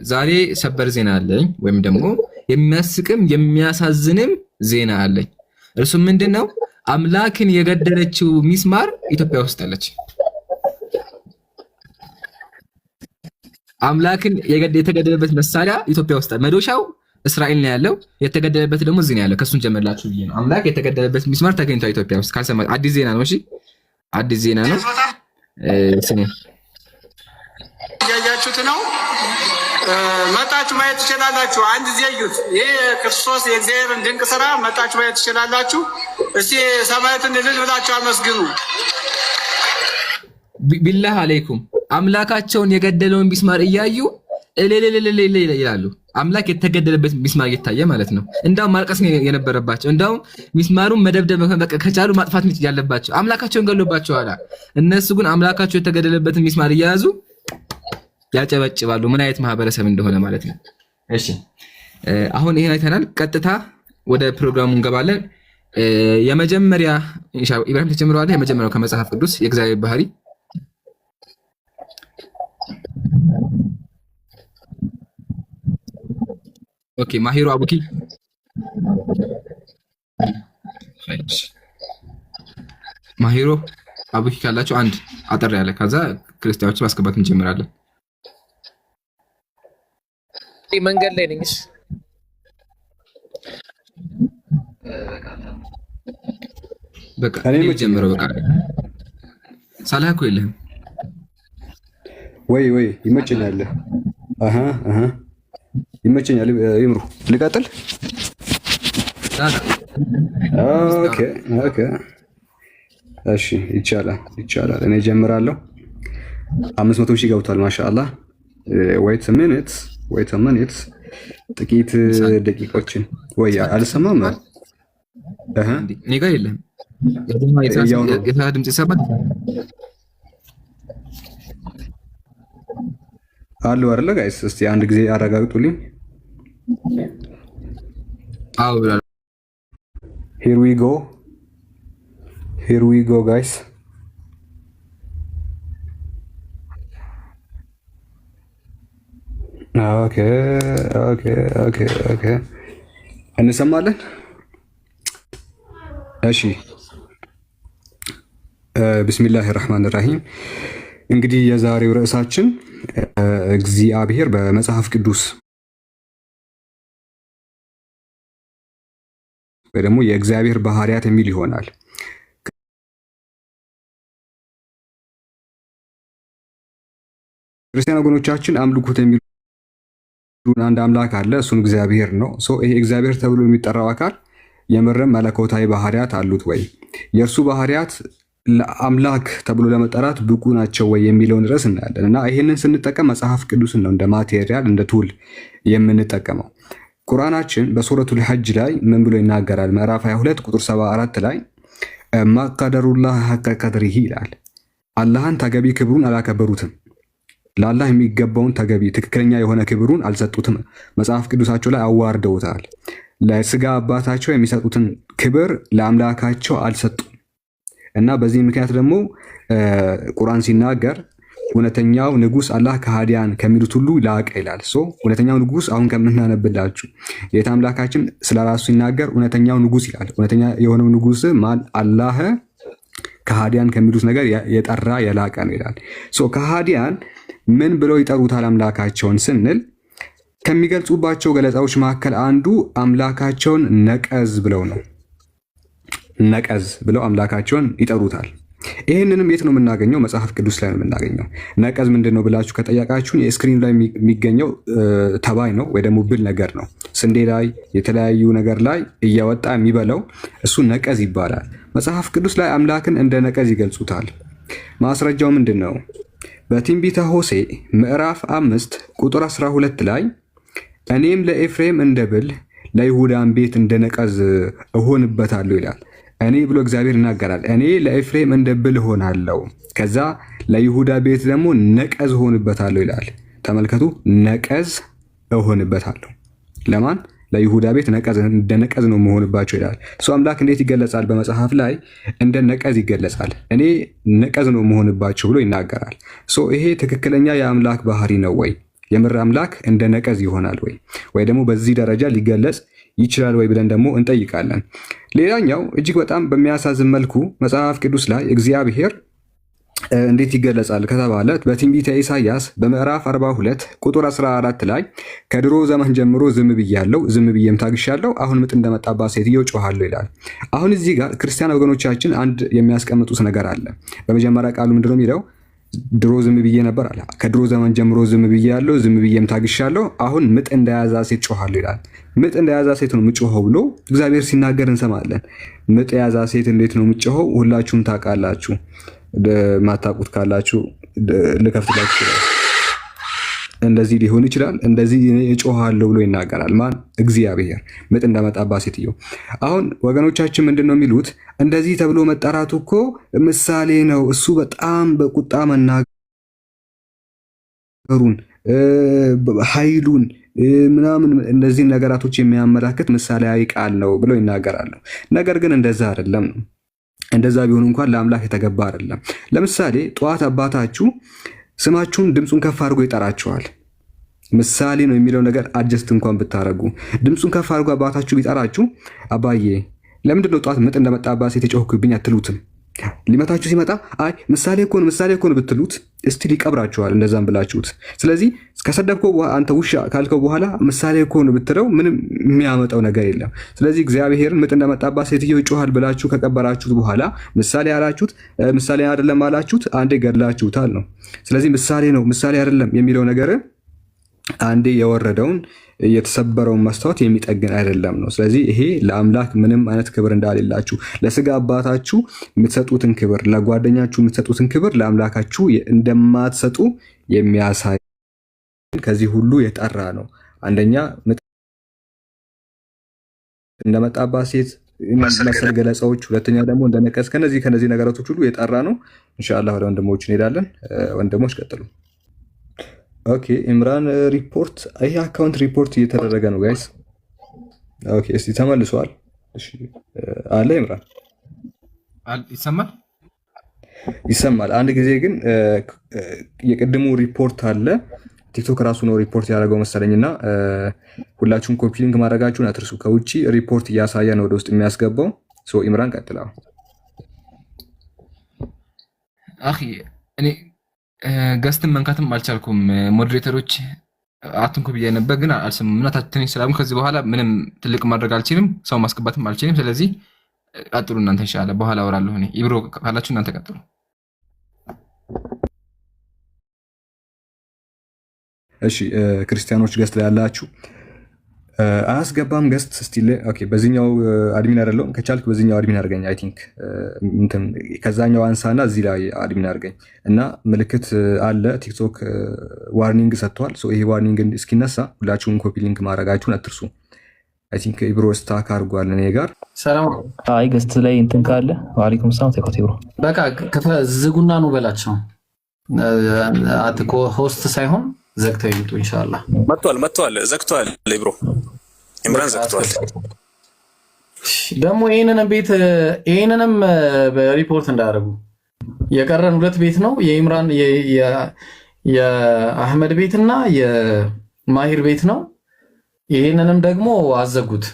ዛሬ ሰበር ዜና አለኝ፣ ወይም ደግሞ የሚያስቅም የሚያሳዝንም ዜና አለኝ። እርሱም ምንድን ነው? አምላክን የገደለችው ሚስማር ኢትዮጵያ ውስጥ አለች። አምላክን የተገደለበት መሳሪያ ኢትዮጵያ ውስጥ፣ መዶሻው እስራኤል ነው ያለው፣ የተገደለበት ደግሞ እዚህ ነው ያለው። ከእሱን ጀመርላችሁ ብዬ ነው። አምላክ የተገደለበት ሚስማር ተገኝቷል ኢትዮጵያ ውስጥ። ካልሰማ አዲስ ዜና ነው። እሺ አዲስ ዜና ነው። ስሙ፣ እያያችሁት ነው። መጣችሁ ማየት ትችላላችሁ። አንድ ጊዜ እዩት። ይህ ክርስቶስ የእግዚአብሔርን ድንቅ ስራ መጣችሁ ማየት ትችላላችሁ። እስቲ ሰማያትን እልል ብላችሁ አመስግኑ። ቢላህ አለይኩም አምላካቸውን የገደለውን ቢስማር እያዩ እልልልልል ይላሉ። አምላክ የተገደለበት ሚስማር እየታየ ማለት ነው። እንዳውም ማልቀስ የነበረባቸው፣ እንዳውም ሚስማሩን መደብደብ ከቻሉ ማጥፋት ያለባቸው፣ አምላካቸውን ገሎባቸዋል። እነሱ ግን አምላካቸው የተገደለበትን ሚስማር እየያዙ ያጨበጭባሉ። ምን አይነት ማህበረሰብ እንደሆነ ማለት ነው። እሺ አሁን ይሄን አይተናል። ቀጥታ ወደ ፕሮግራሙ እንገባለን። የመጀመሪያ ኢብራሂም ተጀምረዋል። የመጀመሪያው ከመጽሐፍ ቅዱስ የእግዚአብሔር ባህሪ። Okay፣ ማሂሩ አቡኪ፣ ማሂሮ አቡኪ ካላችሁ አንድ አጠር ያለ፣ ከዛ ክርስቲያኖችን ማስገባት እንጀምራለን። መንገድ ላይ ነኝ። በቃ እኔ ጀምረው። በቃ ሳላህ እኮ የለህም። ወይ ወይ፣ ይመቸኛል። አሃ አሃ፣ ይመቸኛል። ይምሩ፣ ልቀጥል። Okay okay፣ እሺ፣ ይቻላል ይቻላል። እኔ ጀምራለሁ። 500,000 ገብቷል። ማሻአላህ። Wait a minute, wait a minute፣ ጥቂት ደቂቃዎችን። ወይ አልሰማም። እኔ ጋር የለህም። የሳላህ ድምጽ ይሰማል። አሉ አይደለ guys? እስቲ አንድ ጊዜ አረጋግጡልኝ። አዎ ብሏል። Here we go, here we go, guys. Okay okay okay፣ እንሰማለን። እሺ፣ ቢስሚላህ ራህማን ራሂም። እንግዲህ የዛሬው ርዕሳችን እግዚአብሔር በመጽሐፍ ቅዱስ ወይ ደግሞ የእግዚአብሔር ባህሪያት የሚል ይሆናል። ክርስቲያን ወገኖቻችን አምልኩት የሚሉ አንድ አምላክ አለ፣ እሱም እግዚአብሔር ነው። ይሄ እግዚአብሔር ተብሎ የሚጠራው አካል የምርም መለኮታዊ ባህሪያት አሉት ወይ? የእርሱ ባህሪያት ለአምላክ ተብሎ ለመጠራት ብቁ ናቸው ወይ የሚለውን ርዕስ እናያለን። እና ይህንን ስንጠቀም መጽሐፍ ቅዱስን ነው እንደ material፣ እንደ tool የምንጠቀመው። ቁርአናችን በሱረቱል ሐጅ ላይ ምን ብሎ ይናገራል? ምዕራፍ 22 ቁጥር 74 ላይ ما قدروا الله حق قدره ይላል። አላህን ተገቢ ክብሩን አላከበሩትም። ለአላህ የሚገባውን ተገቢ ትክክለኛ የሆነ ክብሩን አልሰጡትም። መጽሐፍ ቅዱሳቸው ላይ አዋርደውታል። ለስጋ አባታቸው የሚሰጡትን ክብር ለአምላካቸው አልሰጡም። እና በዚህ ምክንያት ደግሞ ቁርአን ሲናገር እውነተኛው ንጉስ አላህ ከሃዲያን ከሚሉት ሁሉ ላቀ ይላል። So እውነተኛው ንጉስ አሁን ከምናነብላችሁ ጌታ አምላካችን ስለ ራሱ ሲናገር እውነተኛው ንጉስ ይላል። እውነተኛ የሆነው ንጉስ ማን? አላህ ከሃዲያን ከሚሉት ነገር የጠራ የላቀ ነው ይላል። So ከሃዲያን ምን ብለው ይጠሩታል አምላካቸውን ስንል ከሚገልጹባቸው ገለጻዎች መካከል አንዱ አምላካቸውን ነቀዝ ብለው ነው። ነቀዝ ብለው አምላካቸውን ይጠሩታል። ይህንንም የት ነው የምናገኘው? መጽሐፍ ቅዱስ ላይ ነው የምናገኘው። ነቀዝ ምንድን ነው ብላችሁ ከጠየቃችሁን የ screen ኑ ላይ የሚገኘው ተባይ ነው ወይ ደግሞ ብል ነገር ነው። ስንዴ ላይ የተለያዩ ነገር ላይ እያወጣ የሚበላው እሱ ነቀዝ ይባላል። መጽሐፍ ቅዱስ ላይ አምላክን እንደ ነቀዝ ይገልጹታል። ማስረጃው ምንድን ነው? በትንቢተ ሆሴዕ ምዕራፍ 5 ቁጥር 12 ላይ እኔም ለኤፍሬም እንደ ብል ለይሁዳም ቤት እንደ ነቀዝ እሆንበታለሁ ይላል። እኔ ብሎ እግዚአብሔር ይናገራል። እኔ ለኤፍሬም እንደ ብል እሆናለሁ፣ ከዛ ለይሁዳ ቤት ደግሞ ነቀዝ እሆንበታለሁ ይላል። ተመልከቱ፣ ነቀዝ እሆንበታለሁ። ለማን? ለይሁዳ ቤት ነቀዝ፣ እንደ ነቀዝ ነው መሆንባቸው ይላል። እሱ አምላክ እንዴት ይገለጻል? በመጽሐፍ ላይ እንደ ነቀዝ ይገለጻል። እኔ ነቀዝ ነው መሆንባቸው ብሎ ይናገራል። So ይሄ ትክክለኛ የአምላክ ባህሪ ነው ወይ? የምር አምላክ እንደ ነቀዝ ይሆናል ወይ? ወይ ደግሞ በዚህ ደረጃ ሊገለጽ ይችላል ወይ ብለን ደግሞ እንጠይቃለን። ሌላኛው እጅግ በጣም በሚያሳዝን መልኩ መጽሐፍ ቅዱስ ላይ እግዚአብሔር እንዴት ይገለጻል ከተባለ በትንቢተ ኢሳያስ በምዕራፍ 42 ቁጥር 14 ላይ ከድሮ ዘመን ጀምሮ ዝም ብያለሁ፣ ዝም ብዬም ታግሻለሁ፣ አሁን ምጥ እንደመጣባት ሴትዮ ጮኻለሁ ይላል። አሁን እዚህ ጋር ክርስቲያን ወገኖቻችን አንድ የሚያስቀምጡት ነገር አለ። በመጀመሪያ ቃሉ ምንድነው የሚለው? ድሮ ዝም ብዬ ነበር አለ። ከድሮ ዘመን ጀምሮ ዝም ብዬ ያለው ዝም ብዬም ታግሻለሁ፣ አሁን ምጥ እንደያዛ ሴት ጮኻለሁ ይላል። ምጥ እንደያዛ ሴት ነው ምጮኸው ብሎ እግዚአብሔር ሲናገር እንሰማለን። ምጥ የያዛ ሴት እንዴት ነው ምጮኸው? ሁላችሁም ታውቃላችሁ። ማታውቁት ካላችሁ ልከፍትላችሁ ይችላል። እንደዚህ ሊሆን ይችላል። እንደዚህ እጮኻለሁ ብሎ ይናገራል። ማን? እግዚአብሔር። ምጥ እንደመጣባት ሴትዮ። አሁን ወገኖቻችን ምንድን ነው የሚሉት? እንደዚህ ተብሎ መጠራቱ እኮ ምሳሌ ነው። እሱ በጣም በቁጣ መናገሩን ኃይሉን ምናምን እነዚህን ነገራቶች የሚያመላክት ምሳሌያዊ ቃል ነው ብለው ይናገራሉ። ነገር ግን እንደዛ አይደለም ነው። እንደዛ ቢሆን እንኳን ለአምላክ የተገባ አይደለም። ለምሳሌ ጠዋት አባታችሁ ስማችሁን ድምፁን ከፍ አድርጎ ይጠራችኋል። ምሳሌ ነው የሚለው ነገር adjust እንኳን ብታደርጉ ድምፁን ከፍ አድርጎ አባታችሁ ቢጠራችሁ አባዬ ለምንድን ነው ጠዋት ምጥ እንደመጣባት ሴት የጮህክብኝ አትሉትም። ሊመታችሁ ሲመጣ አይ ምሳሌ እኮ ነው ምሳሌ እኮ ነው ብትሉት እስቲ ሊቀብራችኋል፣ እንደዛም ብላችሁት። ስለዚህ ከሰደብከው አንተ ውሻ ካልከው በኋላ ምሳሌ እኮ ነው ብትለው ምንም የሚያመጣው ነገር የለም። ስለዚህ እግዚአብሔርን ምጥ እንደመጣባት ሴትዮ ይጮሃል ብላችሁ ከቀበራችሁት በኋላ ምሳሌ አላችሁት፣ ምሳሌ አይደለም አላችሁት፣ አንዴ ገድላችሁታል ነው። ስለዚህ ምሳሌ ነው ምሳሌ አይደለም የሚለው ነገር አንዴ የወረደውን የተሰበረውን መስታወት የሚጠግን አይደለም ነው። ስለዚህ ይሄ ለአምላክ ምንም አይነት ክብር እንዳሌላችሁ ለስጋ አባታችሁ የምትሰጡትን ክብር፣ ለጓደኛችሁ የምትሰጡትን ክብር ለአምላካችሁ እንደማትሰጡ የሚያሳይ ከዚህ ሁሉ የጠራ ነው። አንደኛ ምጥ እንደመጣባት ሴት መሰል ገለጻዎች፣ ሁለተኛ ደግሞ እንደነቀዝ ከነዚህ ከነዚህ ነገራቶች ሁሉ የጠራ ነው። ኢንሻአላህ ወደ ወንድሞች እንሄዳለን። ወንድሞች ቀጥሉ። Okay ኢምራን ሪፖርት፣ ይሄ account report እየተደረገ ነው guys። Okay እስቲ ተመልሷል። እሺ አለ ኢምራን ይሰማል ይሰማል። አንድ ጊዜ ግን የቅድሙ ሪፖርት አለ። ቲክቶክ ራሱ ነው ሪፖርት ያደረገው መሰለኝ እና ሁላችሁም copy link ማድረጋችሁን አትርሱ። ከውጭ ሪፖርት እያሳየ ነው ወደ ውስጥ የሚያስገባው። So ኢምራን ቀጥላ። أخي እኔ guest ን መንካትም አልቻልኩም። moderator ኦች አትንኩ ብዬ ነበር ግን አልሰሙም እና ትንሽ ስላሉ ከዚህ በኋላ ምንም ትልቅ ማድረግ አልችልም፣ ሰው ማስገባትም አልችልም። ስለዚህ ቀጥሉ እናንተ ኢንሻአላህ፣ በኋላ አወራለሁ እኔ። ኢብሮ ካላችሁ እናንተ ቀጥሉ። እሺ ክርስቲያኖች guest ላይ ያላችሁ አያስገባም guest still okay። በዚህኛው admin አይደለሁም። ከቻልክ በዚህኛው admin አድርገኝ። I think እንትን ከዛኛው አንሳና እዚህ ላይ admin አድርገኝ እና ምልክት አለ። ቲክቶክ warning ሰጥቷል። So ይሄ warning እስኪነሳ ሁላችሁም copy link ማድረጋችሁን አትርሱ። I think ኢብሮ stuck አድርጓል እኔ ጋር። ሰላም። አይ guest ላይ እንትን ካለ وعليكم السلام ተቆጥ ኢብሮ በቃ ዝጉና ነው በላቸው። host ሳይሆን ዘግተው ይምጡ ኢንሻአላህ። መጥቷል መጥቷል፣ ዘግቷል። ኢብሮ ኢምራን ዘግቷል። ደግሞ ይሄንንም ቤት ይሄንንም በሪፖርት እንዳያደርጉ የቀረን ሁለት ቤት ነው፣ የኢምራን የአህመድ ቤት እና የማሂር ቤት ነው። ይሄንንም ደግሞ አዘጉት።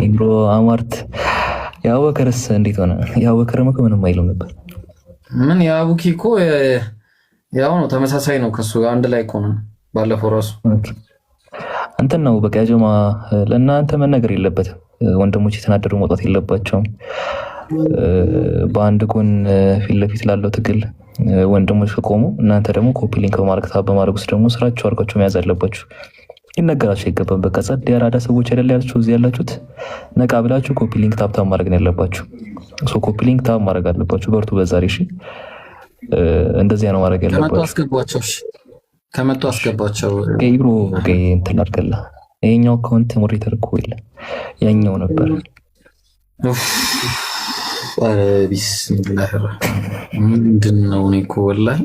ኢብሮ አማርት የአቡበከርስ እንዴት ሆነ? የአቡበከርም እኮ ምንም አይልም ነበር። ምን የአቡኪ እኮ ያው ነው፣ ተመሳሳይ ነው ከሱ አንድ ላይ እኮ ነው። ባለፈው ራሱ እንትን ነው በቃ ጀማ ለእናንተ መነገር የለበትም። ወንድሞች የተናደዱ መውጣት የለባቸውም። በአንድ ጎን ፊት ለፊት ላለው ትግል ወንድሞች ከቆሙ እናንተ ደግሞ copy link በማድረግ tap በማድረግ ውስጥ ደግሞ ስራችሁ አድርጋችሁ መያዝ አለባችሁ። ሊነገራችሁ አይገባም። በቃ ጸድ የአራዳ ሰዎች አይደለ ያላችሁ እዚህ ያላችሁት ነቃ ብላችሁ copy link tap tap ማድረግ ነው ያለባችሁ። So copy link tap ማድረግ አለባችሁ። በርቱ በዛሬ እሺ። እንደዚያ ነው ማድረግ ከመጡ ያለባችሁ። አስገቧቸው። እሺ ከመጡ አስገቧቸው። ኢብሮ እንትን አድርገላ ይሄኛው account moderator እኮ የለም ያኛው ነበር። ኧረ ቢስሚላህ ምንድን ነው? እኔ እኮ ወላሂ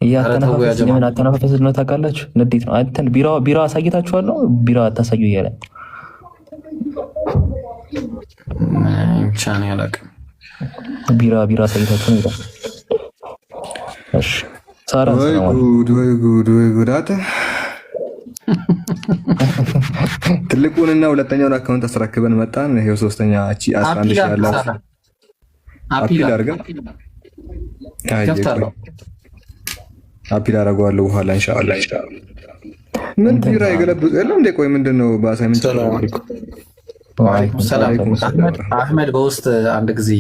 ኧረ ተው ያ እያተነፋፈስ ጀማ የምን አተነፋፈስ ነው ታውቃላችሁ? ንዴት ነው። አንተን ቢራ ቢራ አሳይታችኋለሁ። ቢራ አታሳዩ እያለ ብቻ ነው ያላቅም። ቢራ ቢራ አሳይታችሁ ነው ይላል። እሺ ሳራ ወይ ሰላም አለይኩም። ጉድ፣ ወይ ጉድ፣ ወይ ጉድ! አንተ ትልቁንና ሁለተኛውን account አስረክበን መጣን። ይሄው ሶስተኛ እቺ 11 appeal ሺህ አድርግ ያላት ሳራ፣ appeal appeal አድርግ። አድርገን አየ ቆይ ከፍታለሁ። Appeal አደርገዋለሁ በኋላ ኢንሻአላህ። ምን እንትን ቢራ የገለብጡ የለም እንዴ? ቆይ ምንድን ነው በ assignment ሰላም አለይኩም። ወአለይኩም ሰላም። ወአለይኩም ሰላም። አህመድ አህመድ፣ በውስጥ አንድ ጊዜ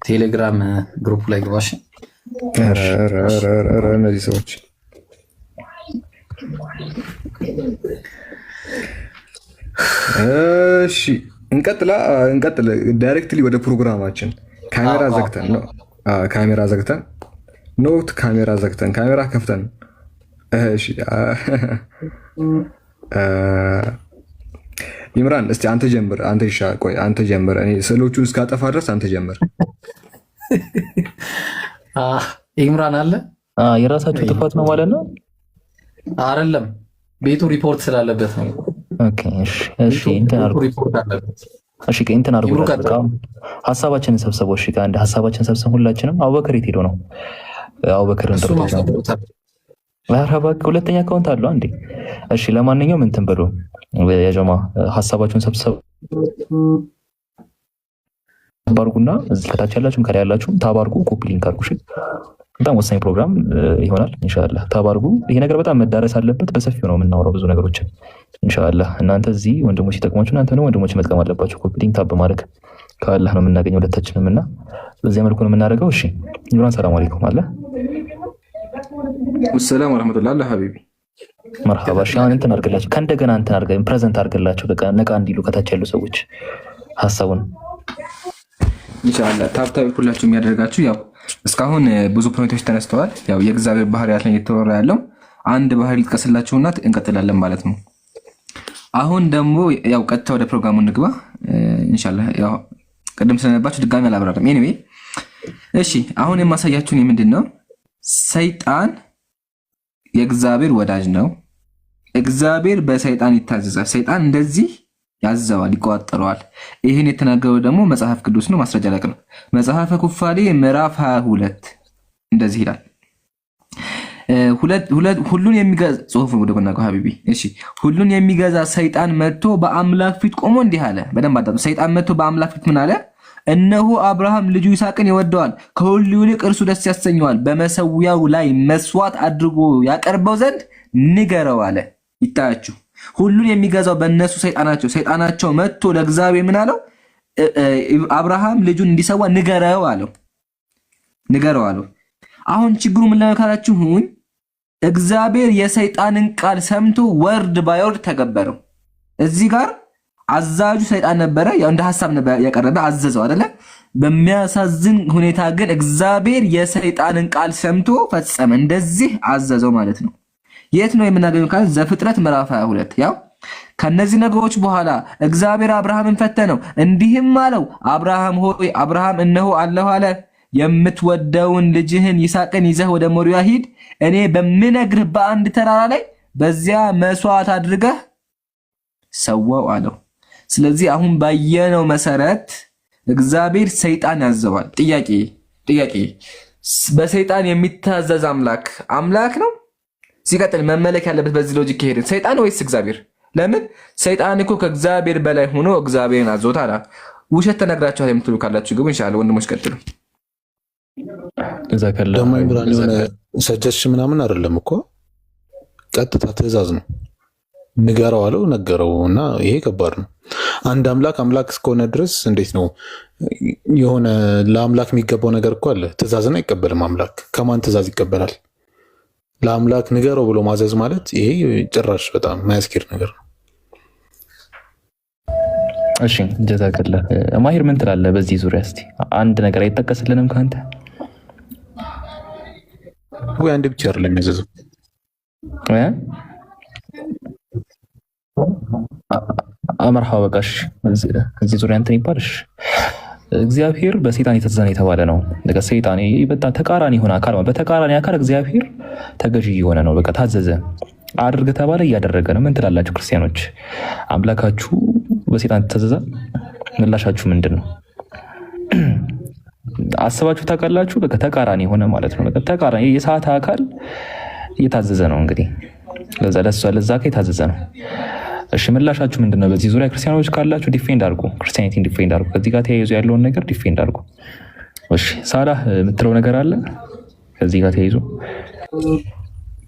ቴሌግራም group ላይ ግባሽ። ኧረ ኧረ ኧረ ኧረ እነዚህ ሰዎች። እሺ እንቀጥላ እንቀጥል። Directly ወደ ፕሮግራማችን ካሜራ ዘግተን ነው፣ ካሜራ ዘግተን not ካሜራ ዘግተን ካሜራ ከፍተን። እሺ ኢምራን እስቲ አንተ ጀምር። አንተ ይሻ ቆይ አንተ ጀምር። እኔ ስዕሎቹን እስካጠፋ ድረስ አንተ ጀምር። ኢምራን አለ። የራሳችሁ ጥፋት ነው ማለት ነው። አይደለም፣ ቤቱ ሪፖርት ስላለበት ነው። Okay፣ እሺ፣ እሺ፣ እንትን ቤቱ አድርጉ። ሪፖርት አለበት። እሺ፣ እንትን ኢምሩ አድርጉላችሁ። ቀጥል። በቃ ሀሳባችንን ሰብሰቡ። እሺ፣ አንድ ሀሳባችንን ሰብሰብ ሁላችንም። አቡበከር የት ሄዶ ነው? አቡበከርን እሱ ጥሩት። ማስገብቶታል። ኧረ እባክህ ሁለተኛ account አለው አንዴ። እሺ፣ ለማንኛውም እንትን በሉ የጀማ ሀሳባችሁን ሰብሰብ አድርጉና እዚህ ከታች ያላችሁም ከላይ ያላችሁም tap አርጉ፣ copy link አድርጉ። እሺ፣ በጣም ወሳኝ ፕሮግራም ይሆናል ኢንሻአላህ። Tap አርጉ። ይሄ ነገር በጣም መዳረስ አለበት። በሰፊው ነው የምናወራው ብዙ ነገሮችን ኢንሻአላህ። እናንተ እዚህ ወንድሞች ይጠቅሟችሁ፣ እናንተ ደግሞ ወንድሞች መጥቀም አለባችሁ። Copy link tap በማድረግ ከአላህ ነው የምናገኘው ሁለታችንም እና በዚያ መልኩ ነው የምናደርገው። እሺ ኢምራን ሰላም አለይኩም አለ። ሰላም ወረሕመቱላህ አለ ሀቢቢ። መርሐባ። እሺ አሁን እንትን አድርግላቸው ከእንደገና እንትን አድርገ present አድርግላቸው በቃ ነቃ እንዲሉ ከታች ያሉ ሰዎች ሀሳቡን። ኢንሻአላህ tap tap ሁላችሁ የሚያደርጋችሁ ያው እስካሁን ብዙ point ኦች ተነስተዋል። ያው የእግዚአብሔር ባህሪያት ላይ እየተወራ ያለው አንድ ባህሪ ልጥቀስላችሁና እንቀጥላለን ማለት ነው። አሁን ደግሞ ያው ቀጥታ ወደ ፕሮግራሙ እንግባ ኢንሻአላህ። ያው ቅድም ስለነባችሁ ድጋሚ አላብራራም። Anyway እሺ፣ አሁን የማሳያችሁን ምንድን ነው? ሰይጣን የእግዚአብሔር ወዳጅ ነው። እግዚአብሔር በሰይጣን ይታዘዛል። ሰይጣን እንደዚህ ያዘዋል፣ ይቆጣጠረዋል። ይህን የተናገረው ደግሞ መጽሐፍ ቅዱስ ነው። ማስረጃ ላይ ነው። መጽሐፈ ኩፋሌ ምዕራፍ 22 እንደዚህ ይላል። ሁሉን የሚገዛ ጽሁፍ ወደ ጎና ሀቢቢ። እሺ ሁሉን የሚገዛ ሰይጣን መጥቶ በአምላክ ፊት ቆሞ እንዲህ አለ። በደንብ አዳምጡ። ሰይጣን መጥቶ በአምላክ ፊት ምን አለ? እነሆ አብርሃም ልጁ ይስሐቅን ይወደዋል፣ ከሁሉ ይልቅ እርሱ ደስ ያሰኘዋል። በመሰዊያው ላይ መስዋዕት አድርጎ ያቀርበው ዘንድ ንገረው አለ። ይታያችሁ፣ ሁሉን የሚገዛው በእነሱ ሰይጣናቸው ሰይጣናቸው መጥቶ ለእግዚአብሔር ምን አለው? አብርሃም ልጁን እንዲሰዋ ንገረው አለው። ንገረው አለው። አሁን ችግሩ ምን ላይ ካላችሁኝ፣ እግዚአብሔር የሰይጣንን ቃል ሰምቶ word by word ተገበረው። እዚህ ጋር አዛዡ ሰይጣን ነበረ፣ ያው እንደ ሐሳብ ነበር ያቀረበ፣ አዘዘው አይደለ? በሚያሳዝን ሁኔታ ግን እግዚአብሔር የሰይጣንን ቃል ሰምቶ ፈጸመ። እንደዚህ አዘዘው ማለት ነው። የት ነው የምናገኘው ካለ ዘፍጥረት ምዕራፍ 22። ያው ከነዚህ ነገሮች በኋላ እግዚአብሔር አብርሃምን ፈተነው፣ እንዲህም አለው፣ አብርሃም ሆይ፣ አብርሃም እነሆ አለሁ አለ። የምትወደውን ልጅህን ይስሐቅን ይዘህ ወደ ሞሪያ ሂድ፣ እኔ በምነግርህ በአንድ ተራራ ላይ በዚያ መስዋዕት አድርገህ ሰዋው አለው። ስለዚህ አሁን ባየነው መሰረት እግዚአብሔር ሰይጣን ያዘዋል። ጥያቄ ጥያቄ፣ በሰይጣን የሚታዘዝ አምላክ አምላክ ነው? ሲቀጥል መመለክ ያለበት በዚህ logic ከሄድን ሰይጣን ወይስ እግዚአብሔር? ለምን ሰይጣን እኮ ከእግዚአብሔር በላይ ሆኖ እግዚአብሔርን አዞታል። ውሸት ተነግራችኋል የምትሉ ካላችሁ ግቡ። ኢንሻአላህ ወንድሞች ቀጥሉ። ደግሞ ኢምራን የሆነ ሰጀስሽን ምናምን አይደለም እኮ፣ ቀጥታ ትዕዛዝ ነው። ንገረው አለው፣ ነገረው። እና ይሄ ከባድ ነው። አንድ አምላክ አምላክ እስከሆነ ድረስ እንዴት ነው የሆነ ለአምላክ የሚገባው ነገር እኮ አለ። ትዕዛዝን አይቀበልም አምላክ። ከማን ትዕዛዝ ይቀበላል? ለአምላክ ንገረው ብሎ ማዘዝ ማለት ይሄ ጭራሽ በጣም የማያስኬድ ነገር ነው። እሺ ጀዛከላህ። ማሂር ምን ትላለህ በዚህ ዙሪያ? እስቲ አንድ ነገር አይጠቀስልንም ከአንተ? ወይ አንድ ብቻ አይደለም የሚያዘዘው። እ? መርሐባ በቃ እሺ፣ እዚህ ዙሪያ እንትን ይባል። እሺ እግዚአብሔር በሰይጣን የታዘዘ የተባለ ነው። በቃ ሰይጣን በጣም ተቃራኒ የሆነ አካል ማለት በተቃራኒ አካል እግዚአብሔር ተገዢ የሆነ ነው። በቃ ታዘዘ፣ አድርግ ተባለ፣ እያደረገ ነው። ምን ትላላችሁ ክርስቲያኖች? አምላካችሁ በሰይጣን ተታዘዘ? ምላሻችሁ ምንድን ነው? አስባችሁ ታውቃላችሁ? በቃ ተቃራኒ የሆነ ማለት ነው። በቃ ተቃራኒ የሰዓት አካል እየታዘዘ ነው እንግዲህ ለዛ ለዛ ለዛ የታዘዘ ነው። እሺ ምላሻችሁ ምንድን ነው? በዚህ ዙሪያ ክርስቲያኖች ካላችሁ defend አድርጉ። Christianity ን defend አድርጉ። ከዚህ ጋር ተያይዞ ያለውን ነገር defend አድርጉ። እሺ ሳላህ የምትለው ነገር አለ ከዚህ ጋር ተያይዞ?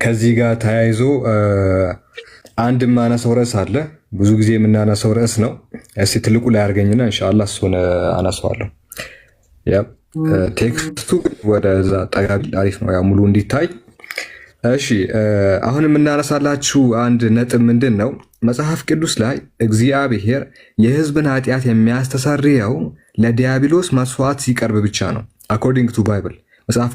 ከዚህ ጋር ተያይዞ አንድ የማነሳው ርዕስ አለ። ብዙ ጊዜ የምናነሳው ርዕስ ነው። እስቲ ትልቁ ላይ አድርገኝና ኢንሻአላህ እሱን አነሳዋለሁ። Yeah፣ text ኡ ወደዛ ጠጋ ቢል አሪፍ ነው፣ ያው ሙሉ እንዲታይ። እሺ፣ አሁን የምናነሳላችሁ አንድ ነጥብ ምንድን ነው? መጽሐፍ ቅዱስ ላይ እግዚአብሔር የሕዝብን ኃጢአት የሚያስተሰርየው ለዲያብሎስ መስዋዕት ሲቀርብ ብቻ ነው። According to Bible፣ መጽሐፍ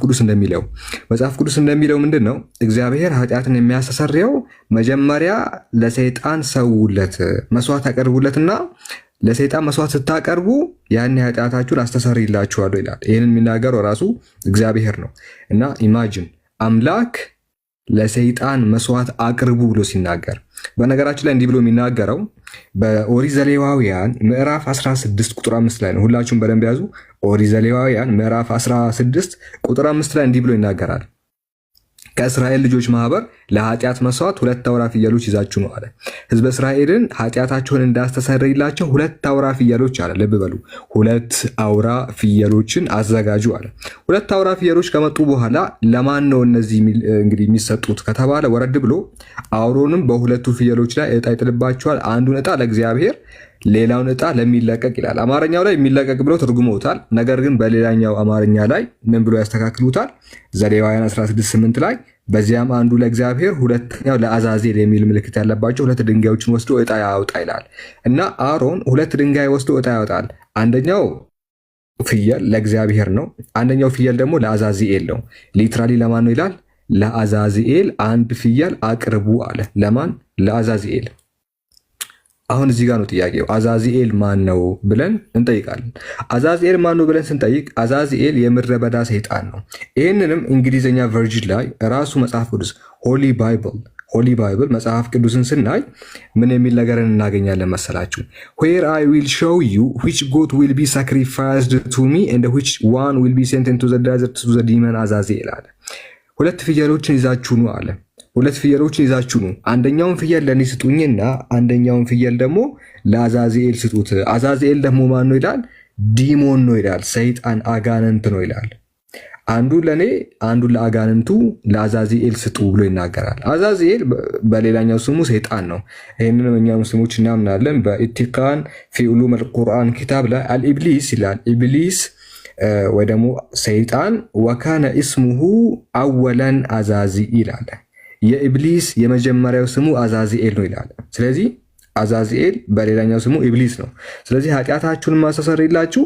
ቅዱስ እንደሚለው ምንድን ነው? እግዚአብሔር ኃጢአትን የሚያስተሰርየው መጀመሪያ ለሰይጣን ሰውለት፣ መስዋዕት አቀርቡለትና ለሰይጣን መስዋዕት ስታቀርቡ ያን ኃጢአታችሁን አስተሰርይላችኋለሁ ይላል። ይህንን የሚናገረው ራሱ እግዚአብሔር ነው። እና imagine አምላክ ለሰይጣን መስዋዕት አቅርቡ ብሎ ሲናገር፣ በነገራችን ላይ እንዲህ ብሎ የሚናገረው በኦሪት ዘሌዋውያን ምዕራፍ 16 ቁጥር 5 ላይ ነው። ሁላችሁም በደንብ ያዙ። ኦሪት ዘሌዋውያን ምዕራፍ 16 ቁጥር 5 ላይ እንዲህ ብሎ ይናገራል። ከእስራኤል ልጆች ማህበር ለኃጢአት መስዋዕት ሁለት አውራ ፍየሎች ይዛችሁ ኑ አለ። ሕዝበ እስራኤልን ኃጢአታቸውን እንዳስተሰርይላቸው ሁለት አውራ ፍየሎች አለ። ልብ በሉ፣ ሁለት አውራ ፍየሎችን አዘጋጁ አለ። ሁለት አውራ ፍየሎች ከመጡ በኋላ ለማን ነው እነዚህ እንግዲህ የሚሰጡት ከተባለ፣ ወረድ ብሎ አሮንም በሁለቱ ፍየሎች ላይ ዕጣ ይጥልባቸዋል። አንዱን ዕጣ ለእግዚአብሔር፣ ሌላውን ዕጣ ለሚለቀቅ ይላል። አማርኛው ላይ የሚለቀቅ ብሎ ተርጉመውታል። ነገር ግን በሌላኛው አማርኛ ላይ ምን ብሎ ያስተካክሉታል? ዘሌዋውያን 16፥8 ላይ በዚያም አንዱ ለእግዚአብሔር ሁለተኛው ለአዛዜል የሚል ምልክት ያለባቸው ሁለት ድንጋዮችን ወስዶ ዕጣ ያውጣ ይላል። እና አሮን ሁለት ድንጋይ ወስዶ ዕጣ ያወጣል። አንደኛው ፍየል ለእግዚአብሔር ነው። አንደኛው ፍየል ደግሞ ለአዛዚኤል ነው። Literally ለማን ነው ይላል? ለአዛዚኤል አንድ ፍየል አቅርቡ አለ። ለማን? ለአዛዚኤል። አሁን እዚህ ጋር ነው ጥያቄው። አዛዚኤል ማን ነው ብለን እንጠይቃለን። አዛዚኤል ማን ነው ብለን ስንጠይቅ አዛዚኤል የምድረ በዳ ሰይጣን ነው። ይህንንም እንግሊዝኛ version ላይ ራሱ መጽሐፍ ቅዱስ Holy Bible መጽሐፍ ቅዱስን ስናይ ምን የሚል ነገርን እናገኛለን መሰላችሁ? "Where I will show you which goat will be sacrificed to me and which one will be sent into the desert to the demon Azazel" አለ። ሁለት ፍየሎችን ይዛችሁ ኑ አለ። ሁለት ፍየሎችን ይዛችሁ ኑ። አንደኛውን ፍየል ለእኔ ስጡኝና አንደኛውን ፍየል ደግሞ ለአዛዚኤል ስጡት። አዛዚኤል ደግሞ ማን ነው ይላል? Demon ነው ይላል። ሰይጣን አጋንንት ነው ይላል። አንዱ ለእኔ አንዱ ለአጋንንቱ ለአዛዚኤል ስጡ ብሎ ይናገራል። አዛዚኤል በሌላኛው ስሙ ሰይጣን ነው። ይህንንም እኛ ሙስሊሞች እናምናለን። በኢቲቃን ፊ ዑሉም አልቁርአን ኪታብ ላይ አልኢብሊስ ይላል። ኢብሊስ ወይ ደግሞ ሰይጣን وكان اسمه أولا አዛዚኢል አለ። የኢብሊስ የመጀመሪያው ስሙ አዛዚኤል ነው ይላል። ስለዚህ አዛዚኤል በሌላኛው ስሙ ኢብሊስ ነው። ስለዚህ ኃጢአታችሁን ማስተሰርይላችሁ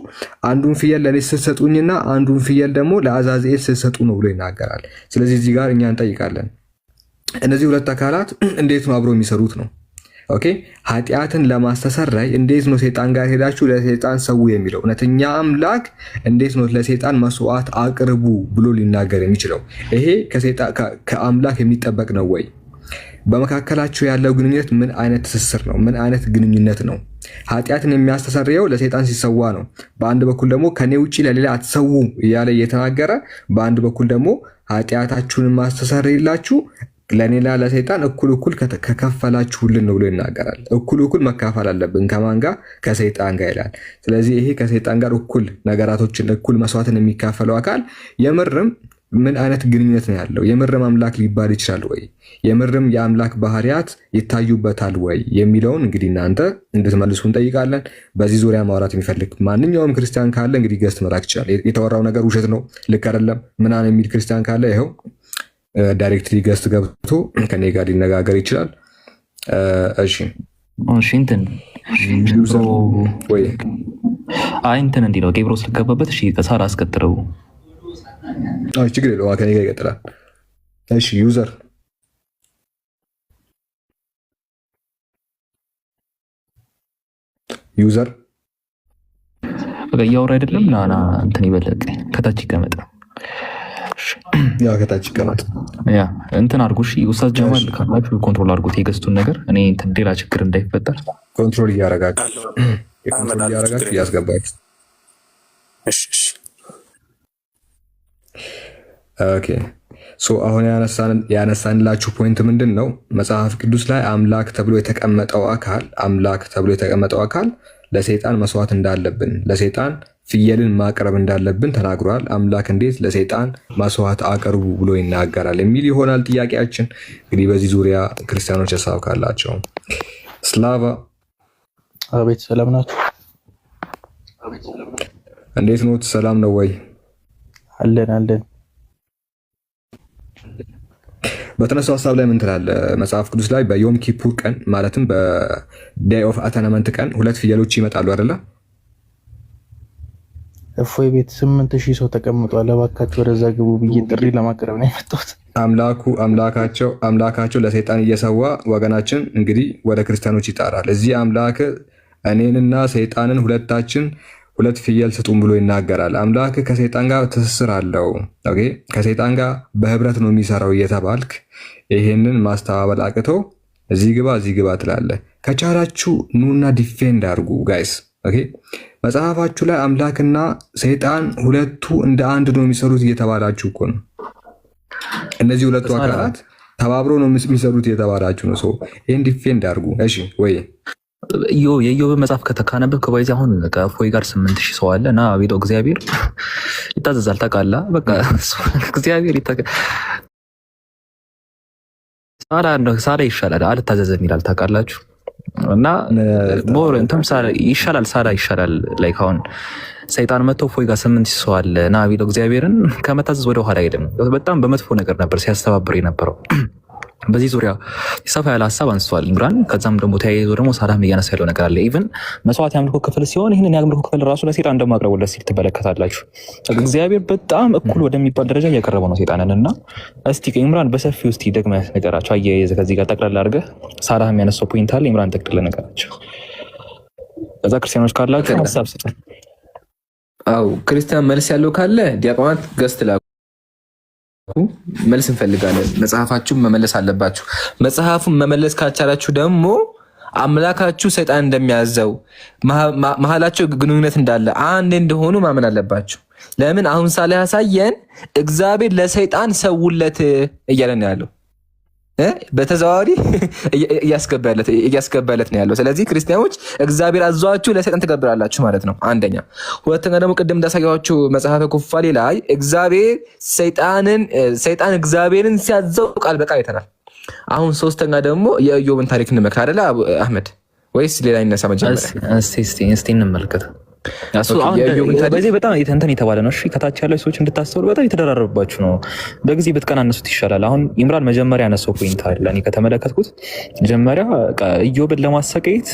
አንዱን ፍየል ለእኔ ስትሰጡኝና አንዱን ፍየል ደግሞ ለአዛዚኤል ስትሰጡ ነው ብሎ ይናገራል። ስለዚህ እዚህ ጋር እኛ እንጠይቃለን፣ እነዚህ ሁለት አካላት እንዴት ነው አብሮ የሚሰሩት ነው? Okay፣ ኃጢአትን ለማስተሰረይ እንዴት ነው ሰይጣን ጋር ሄዳችሁ ለሰይጣን ሰው የሚለው? እውነተኛ አምላክ እንዴት ነው ለሰይጣን መስዋዕት አቅርቡ ብሎ ሊናገር የሚችለው? ይሄ ከአምላክ የሚጠበቅ ነው ወይ? በመካከላቸው ያለው ግንኙነት ምን አይነት ትስስር ነው? ምን አይነት ግንኙነት ነው? ኃጢአትን የሚያስተሰርየው ለሰይጣን ሲሰዋ ነው። በአንድ በኩል ደግሞ ከኔ ውጭ ለሌላ አትሰዉ እያለ እየተናገረ፣ በአንድ በኩል ደግሞ ኃጢአታችሁን ማስተሰርይላችሁ ለኔና ለሰይጣን እኩል እኩል ከከፈላችሁልን ነው ብሎ ይናገራል። እኩል እኩል መካፈል አለብን ከማን ጋር? ከሰይጣን ጋር ይላል። ስለዚህ ይሄ ከሰይጣን ጋር እኩል ነገራቶችን፣ እኩል መስዋዕትን የሚካፈለው አካል የምርም ምን አይነት ግንኙነት ነው ያለው? የምርም አምላክ ሊባል ይችላል ወይ? የምርም የአምላክ ባህሪያት ይታዩበታል ወይ የሚለውን እንግዲህ እናንተ እንድትመልሱ እንጠይቃለን። በዚህ ዙሪያ ማውራት የሚፈልግ ማንኛውም ክርስቲያን ካለ እንግዲህ guest መላክ ይችላል። የተወራው ነገር ውሸት ነው፣ ልክ አይደለም ምናምን የሚል ክርስቲያን ካለ ይኸው directly guest ገብቶ ከኔ ጋር ሊነጋገር ይችላል። እሺ። እሺ፣ እንትን ወይ አይ እንትን እንዲህ ነው፣ ጌብሮስ ልገባበት። እሺ ከሳራ አስቀጥለው። ችግር የለውም፣ ከኔ ጋር ይቀጥላል። እሺ፣ user user። በቃ እያወራ አይደለም። ና ና እንትን ይበለቅ ከታች ይቀመጥ። Yeah፣ ከታች ይቀመጥ። Yeah፣ እንትን አድርጉ። እሺ ኡስታዝ ጀማል ካላችሁ control አድርጉት የ guest ኡን ነገር። እኔ እንትን ሌላ ችግር እንዳይፈጠር። control እያረጋችሁ እያስገባችሁ። እሺ። Okay, so አሁን ያነሳንላችሁ point ምንድን ነው? መጽሐፍ ቅዱስ ላይ አምላክ ተብሎ የተቀመጠው አካል፣ አምላክ ተብሎ የተቀመጠው አካል ለሰይጣን መስዋዕት እንዳለብን፣ ለሰይጣን ፍየልን ማቅረብ እንዳለብን ተናግሯል። አምላክ እንዴት ለሰይጣን መስዋዕት አቅርቡ ብሎ ይናገራል የሚል ይሆናል ጥያቄያችን። እንግዲህ በዚህ ዙሪያ ክርስቲያኖች ሀሳብ ካላቸው፣ ስላቫ። አቤት፣ ሰላም ናችሁ? እንዴት ኖት? ሰላም ነው ወይ? አለን አለን። በተነሳው ሀሳብ ላይ ምን ትላለህ? መጽሐፍ ቅዱስ ላይ በዮም ኪፑር ቀን፣ ማለትም በ Day of Atonement ቀን ሁለት ፍየሎች ይመጣሉ አይደለ? እፎይ ቤት 8,000 ሰው ተቀምጧል። እባካችሁ ወደዛ ግቡ ብዬ ጥሪ ለማቅረብ ነው የመጣሁት። አምላኩ አምላካቸው አምላካቸው ለሰይጣን እየሰዋ ወገናችን እንግዲህ ወደ ክርስቲያኖች ይጣራል። እዚህ አምላክ እኔንና ሰይጣንን ሁለታችን ሁለት ፍየል ስጡን ብሎ ይናገራል። አምላክ ከሰይጣን ጋር ትስስር አለው። Okay፣ ከሰይጣን ጋር በህብረት ነው የሚሰራው እየተባልክ ይሄንን ማስተባበል አቅቶ እዚህ ግባ እዚህ ግባ ትላለህ። ከቻላችሁ ኑና defend አድርጉ guys። Okay፣ መጽሐፋችሁ ላይ አምላክና ሰይጣን ሁለቱ እንደ አንድ ነው የሚሰሩት እየተባላችሁ እኮ ነው። እነዚህ ሁለቱ አካላት ተባብሮ ነው የሚሰሩት እየተባላችሁ ነው። So ይህን defend አድርጉ። እሺ ወይ? የኢዮብን መጽሐፍ ካነበብክ by the way አሁን ከእፎይ ጋር 8,000 ሰው አለ እና ቤቶ እግዚአብሔር ይታዘዛል። ታውቃለህ፣ በቃ እግዚአብሔር ሳላ ይሻላል፣ አልታዘዘም ይላል። ታውቃላችሁ፣ እና more እንትን ይሻላል፣ ሳላ ይሻላል። Like አሁን ሰይጣን መጥቶ እፎይ ጋር 8,000 ሰው አለ እና ቢለው እግዚአብሔርን ከመታዘዝ ወደ ኋላ አይልም። በጣም በመጥፎ ነገር ነበር ሲያስተባብር የነበረው። በዚህ ዙሪያ ሰፋ ያለ ሀሳብ አንስቷል ኢምራን። ከዛም ደግሞ ተያይዞ ደግሞ ሳላም እያነሳ ያለው ነገር አለ። Even መስዋዕት የአምልኮ ክፍል ሲሆን ይህንን የአምልኮ ክፍል ራሱ ለሴጣን እንደማቅረቡለት ሲል ትመለከታላችሁ። እግዚአብሔር በጣም እኩል ወደሚባል ደረጃ እያቀረበው ነው ሴጣንን። እና እስቲ ኢምራን በሰፊው እስቲ ደግመህ ነገራቸው፣ አያይዘህ ከዚህ ጋር ጠቅላላ አድርገህ። ሳላህ የሚያነሳው point አለ። ኢምራን ጠቅልለህ ነገራቸው። ከዛ ክርስቲያኖች ካላችሁ ሀሳብ ስጡ። አው፣ ክርስቲያን መልስ ያለው ካለ ዲያቆናት guest ላኩ። መልስ እንፈልጋለን። መጽሐፋችሁን መመለስ አለባችሁ። መጽሐፉን መመለስ ካልቻላችሁ ደግሞ አምላካችሁ ሰይጣን እንደሚያዘው፣ መሀላቸው ግንኙነት እንዳለ፣ አንድ እንደሆኑ ማመን አለባችሁ። ለምን አሁን ሳለ ያሳየን እግዚአብሔር ለሰይጣን ሰውለት እያለ ነው ያለው፣ በተዘዋዋሪ እያስገባለት ነው ያለው። ስለዚህ ክርስቲያኖች እግዚአብሔር አዟችሁ ለሰይጣን ትገብራላችሁ ማለት ነው። አንደኛ። ሁለተኛ ደግሞ ቅድም እንዳሳያችሁ መጽሐፈ ኩፋሌ ላይ እግዚአብሔር ሰይጣንን፣ ሰይጣን እግዚአብሔርን ሲያዘው ቃል በቃል አይተናል። አሁን ሶስተኛ ደግሞ የኢዮብን ታሪክ እንመልከት አይደለ አህመድ? ወይስ ሌላ ይነሳ መጀመሪያ? እስቲ እንመልከት። በዚህ በጣም እንትን የተባለ ነው። እሺ፣ ከታች ያለ ሰዎች እንድታስተውሉ በጣም የተደራረበባችሁ ነው። በጊዜ ብትቀናነሱት ይሻላል። አሁን ኢምራን መጀመሪያ ያነሳው point አለ። እኔ ከተመለከትኩት መጀመሪያ ኢዮብን ለማሰቃየት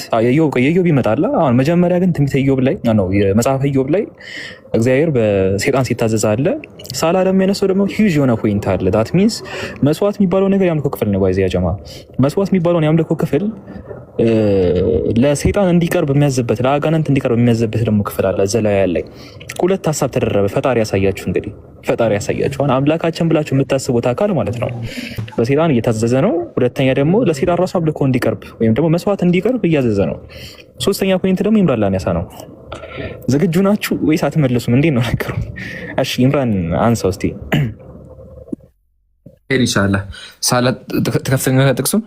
የኢዮብ ይመጣል። አሁን መጀመሪያ ግን ትንቢተ ኢዮብ ላይ ነው፣ የመጽሐፈ ኢዮብ ላይ እግዚአብሔር በሴጣን ሲታዘዝ አለ። ሳላ ደግሞ ያነሳው ደግሞ huge የሆነ point አለ። That means መስዋዕት የሚባለው ነገር የአምልኮ ክፍል ነው። By the way ጀማ፣ መስዋዕት የሚባለውን የአምልኮ ክፍል ለሰይጣን እንዲቀርብ የሚያዝበት፣ ለአጋንንት እንዲቀርብ የሚያዝበት ደግሞ ክፍል አለ። ዘሌዋውያን ላይ ሁለት ሀሳብ ተደረበ። ፈጣሪ ያሳያችሁ፣ እንግዲህ ፈጣሪ ያሳያችሁ። አሁን አምላካችን ብላችሁ የምታስቡት አካል ማለት ነው በሰይጣን እየታዘዘ ነው። ሁለተኛ ደግሞ ለሰይጣን ራሱ አምልኮ እንዲቀርብ ወይም ደግሞ መስዋዕት እንዲቀርብ እያዘዘ ነው። ሶስተኛ point ደግሞ ኢምራን ላነሳ ነው። ዝግጁ ናችሁ ወይስ አትመልሱም? እንዴት ነው ነገሩ? እሺ ኢምራን አንሳው እስቲ። ኢንሻላህ ሳላ ትከፍተኛ ጥቅሱን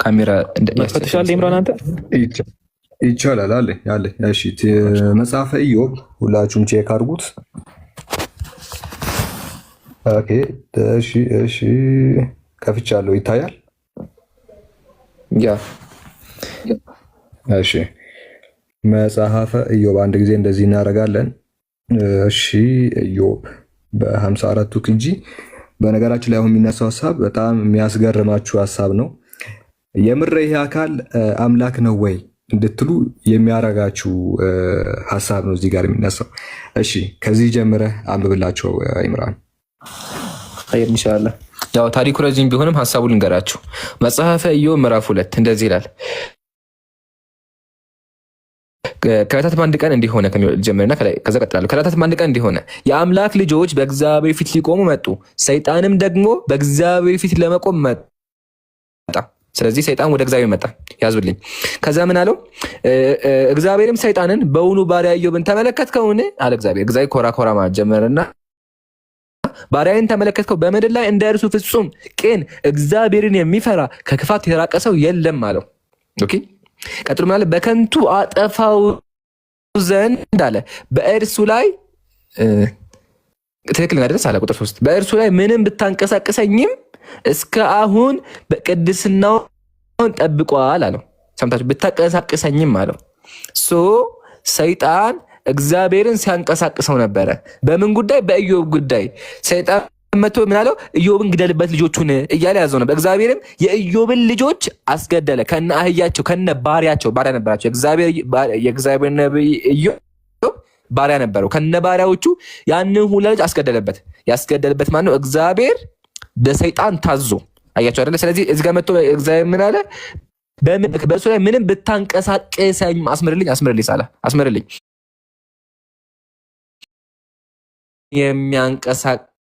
ካሜራ መክፈት ትችላለህ ኢምራን አንተ? ይቻላል። አለ አለ። እሺ፣ መጽሐፈ ኢዮብ ሁላችሁም check አድርጉት። Okay፣ እሺ፣ ከፍቻለሁ። ይታያል። Yeah። እሺ፣ መጽሐፈ ኢዮብ አንድ ጊዜ እንደዚህ እናደርጋለን። እሺ፣ ኢዮብ በ54ቱ ቅጂ። በነገራችን ላይ አሁን የሚነሳው ሀሳብ በጣም የሚያስገርማችሁ ሀሳብ ነው። የምር ይሄ አካል አምላክ ነው ወይ እንድትሉ የሚያረጋችሁ ሀሳብ ነው እዚህ ጋር የሚነሳው። እሺ፣ ከዚህ ጀምረህ አንብብላቸው ኢምራን። ኸይር ኢንሻአላህ። ያው ታሪኩ ረጅም ቢሆንም ሀሳቡ ልንገራችሁ። መጽሐፈ ኢዮብ ምዕራፍ 2 እንደዚህ ይላል። ከዕለታት በአንድ ቀን እንዲህ ሆነ ጀምርና ከዛ ቀጥላለሁ። ከዕለታት በአንድ ቀን እንዲህ ሆነ፣ የአምላክ ልጆች በእግዚአብሔር ፊት ሊቆሙ መጡ፣ ሰይጣንም ደግሞ በእግዚአብሔር ፊት ለመቆም መጣ። ስለዚህ ሰይጣን ወደ እግዚአብሔር መጣ። ያዙልኝ። ከዛ ምን አለው? እግዚአብሔርም ሰይጣንን በውኑ ባሪያዬ ኢዮብን ተመለከትከውን? አለ እግዚአብሔር። እግዚአብሔር ኮራ ኮራ ማለት ጀመረና ባሪያዬን ተመለከትከው፣ በምድር ላይ እንደ እርሱ ፍጹም ቅን፣ እግዚአብሔርን የሚፈራ፣ ከክፋት የራቀ ሰው የለም አለው። Okay፣ ቀጥሎ ምን አለ? በከንቱ አጠፋው ዘንድ አለ በእርሱ ላይ፣ ትክክል አይደል? አለ ቁጥር 3፣ በእርሱ ላይ ምንም ብታንቀሳቅሰኝም እስከ አሁን በቅድስናውን ጠብቋል አለው። ሰምታችሁ፣ ብታንቀሳቅሰኝም አለው። So ሰይጣን እግዚአብሔርን ሲያንቀሳቅሰው ነበረ። በምን ጉዳይ? በኢዮብ ጉዳይ። ሰይጣን መጥቶ ምን አለው? ኢዮብን ግደልበት ልጆቹን እያለ ያዘው ነበር። እግዚአብሔርም የኢዮብን ልጆች አስገደለ ከነ አህያቸው ከነ ባሪያቸው። ባሪያ ነበራቸው። የእግዚአብሔር ነቢይ ኢዮብ ባሪያ ነበረው። ከነ ባሪያዎቹ ያንን ሁላ ልጅ አስገደለበት። ያስገደለበት ማን ነው? እግዚአብሔር በሰይጣን ታዞ። አያቸው አይደለ? ስለዚህ እዚህ ጋር መጥቶ እግዚአብሔር ምን አለ? በእሱ ላይ ምንም ብታንቀሳቅሰኝ፣ አስምርልኝ፣ አስምርልኝ፣ ሳላ አስምርልኝ፣ የሚያንቀሳቅሰው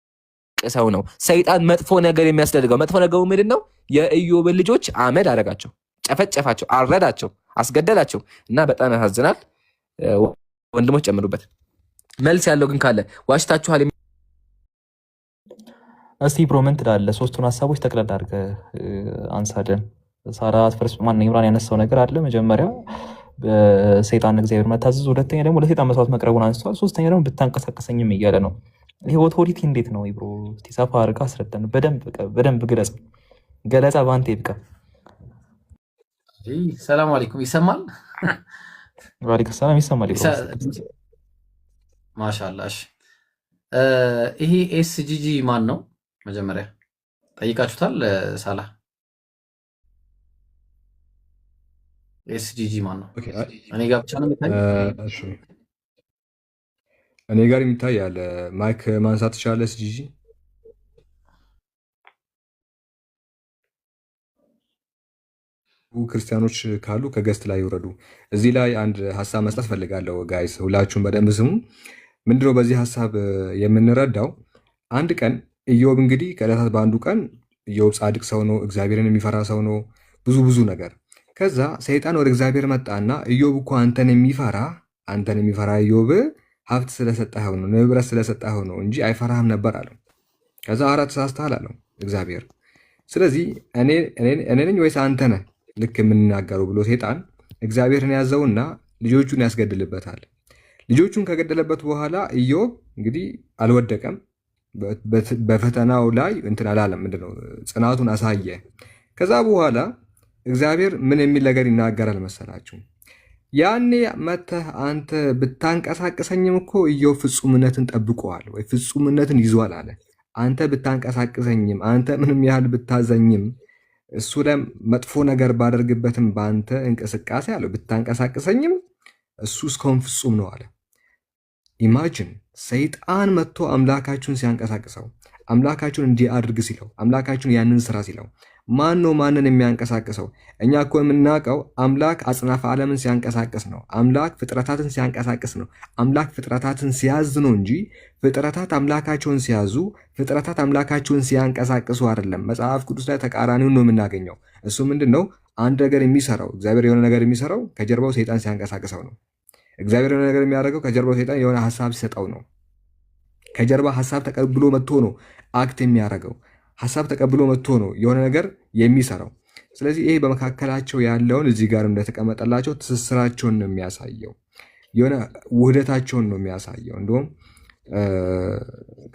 ነው። ሰይጣን መጥፎ ነገር የሚያስደርገው መጥፎ ነገሩ ምንድን ነው? የኢዮብን ልጆች አመድ አደረጋቸው፣ ጨፈጨፋቸው፣ አረዳቸው፣ አስገደላቸው እና በጣም ያሳዝናል። ወንድሞች ጨምሩበት። መልስ ያለው ግን ካለ፣ ዋሽታችኋል። እስቲ bro ምን ትላለህ? ሶስቱን ሀሳቦች ጠቅለል አድርገህ አንሳልን። ሳራ first ማነው ኢምራን ያነሳው ነገር አለ። መጀመሪያ በሰይጣን እግዚአብሔር መታዘዝ፣ ሁለተኛ ደግሞ ለሰይጣን መስዋዕት መቅረቡን አንስተዋል። ሶስተኛ ደግሞ ብታንቀሳቀሰኝም እያለ ነው። ይሄ authority እንዴት ነው bro? እስቲ ሰፋ አድርገህ አስረዳን። በደንብ በደንብ ግለጽ። ገለጻ በአንተ ይብቃ። ሰላም አለይኩም። ይሰማል? ዋሌኩም ሰላም። ይሰማል bro። ማሻአላ። እሺ፣ ይሄ ኤስጂጂ ማን ነው? መጀመሪያ ጠይቃችሁታል? ሳላ ኤስጂጂ ማን ነው? እኔ ጋር ብቻ ነው የሚታየው? እሺ፣ እኔ ጋር የሚታይ አለ። Mic ማንሳት ትችላለህ ጂጂ? ክርስቲያኖች ካሉ ከ guest ላይ ይውረዱ። እዚህ ላይ አንድ ሀሳብ መስጠት ፈልጋለሁ። Guys፣ ሁላችሁም በደንብ ስሙ። ምንድነው በዚህ ሀሳብ የምንረዳው? አንድ ቀን ኢዮብ እንግዲህ ከዕለታት በአንዱ ቀን ኢዮብ ጻድቅ ሰው ነው፣ እግዚአብሔርን የሚፈራ ሰው ነው፣ ብዙ ብዙ ነገር። ከዛ ሰይጣን ወደ እግዚአብሔር መጣና ኢዮብ እኮ አንተን የሚፈራ ኢዮብ ሀብት ስለሰጠኸው ነው፣ ንብረት ስለሰጠኸው ነው እንጂ አይፈራህም ነበር አለው። ከዛ አረ ተሳስተሃል አለው እግዚአብሔር። ስለዚህ እኔ ነኝ ወይስ አንተ ነህ ልክ የምንናገረው ብሎ ሰይጣን እግዚአብሔርን ያዘውና ልጆቹን ያስገድልበታል። ልጆቹን ከገደለበት በኋላ ኢዮብ እንግዲህ አልወደቀም። በፈተናው ላይ እንትን አላለም። ምንድነው፣ ጽናቱን አሳየ። ከዛ በኋላ እግዚአብሔር ምን የሚል ነገር ይናገራል መሰላችሁ? ያኔ መተህ አንተ ብታንቀሳቅሰኝም እኮ ኢዮብ ፍጹምነትን ጠብቀዋል ወይ ፍጹምነትን ይዟል አለ። አንተ ብታንቀሳቅሰኝም፣ አንተ ምንም ያህል ብታዘኝም፣ እሱ ላይ መጥፎ ነገር ባደርግበትም በአንተ እንቅስቃሴ አለው፣ ብታንቀሳቅሰኝም እሱ እስካሁን ፍጹም ነው አለ። Imagine፣ ሰይጣን መጥቶ አምላካችሁን ሲያንቀሳቅሰው፣ አምላካችሁን እንዲህ አድርግ ሲለው፣ አምላካችሁን ያንን ስራ ሲለው፣ ማን ነው ማንን የሚያንቀሳቅሰው? እኛ እኮ የምናውቀው አምላክ አጽናፈ ዓለምን ሲያንቀሳቅስ ነው። አምላክ ፍጥረታትን ሲያንቀሳቅስ ነው። አምላክ ፍጥረታትን ሲያዝ ነው እንጂ ፍጥረታት አምላካቸውን ሲያዙ፣ ፍጥረታት አምላካቸውን ሲያንቀሳቅሱ አይደለም። መጽሐፍ ቅዱስ ላይ ተቃራኒውን ነው የምናገኘው። እሱ ምንድን ነው? አንድ ነገር የሚሰራው፣ እግዚአብሔር የሆነ ነገር የሚሰራው ከጀርባው ሰይጣን ሲያንቀሳቅሰው ነው። እግዚአብሔር የሆነ ነገር የሚያደርገው ከጀርባው ሰይጣን የሆነ ሀሳብ ሲሰጠው ነው። ከጀርባ ሀሳብ ተቀብሎ መጥቶ ነው act የሚያደርገው። ሀሳብ ተቀብሎ መጥቶ ነው የሆነ ነገር የሚሰራው። ስለዚህ ይሄ በመካከላቸው ያለውን እዚህ ጋር እንደተቀመጠላቸው ትስስራቸውን ነው የሚያሳየው። የሆነ ውህደታቸውን ነው የሚያሳየው። እንዲሁም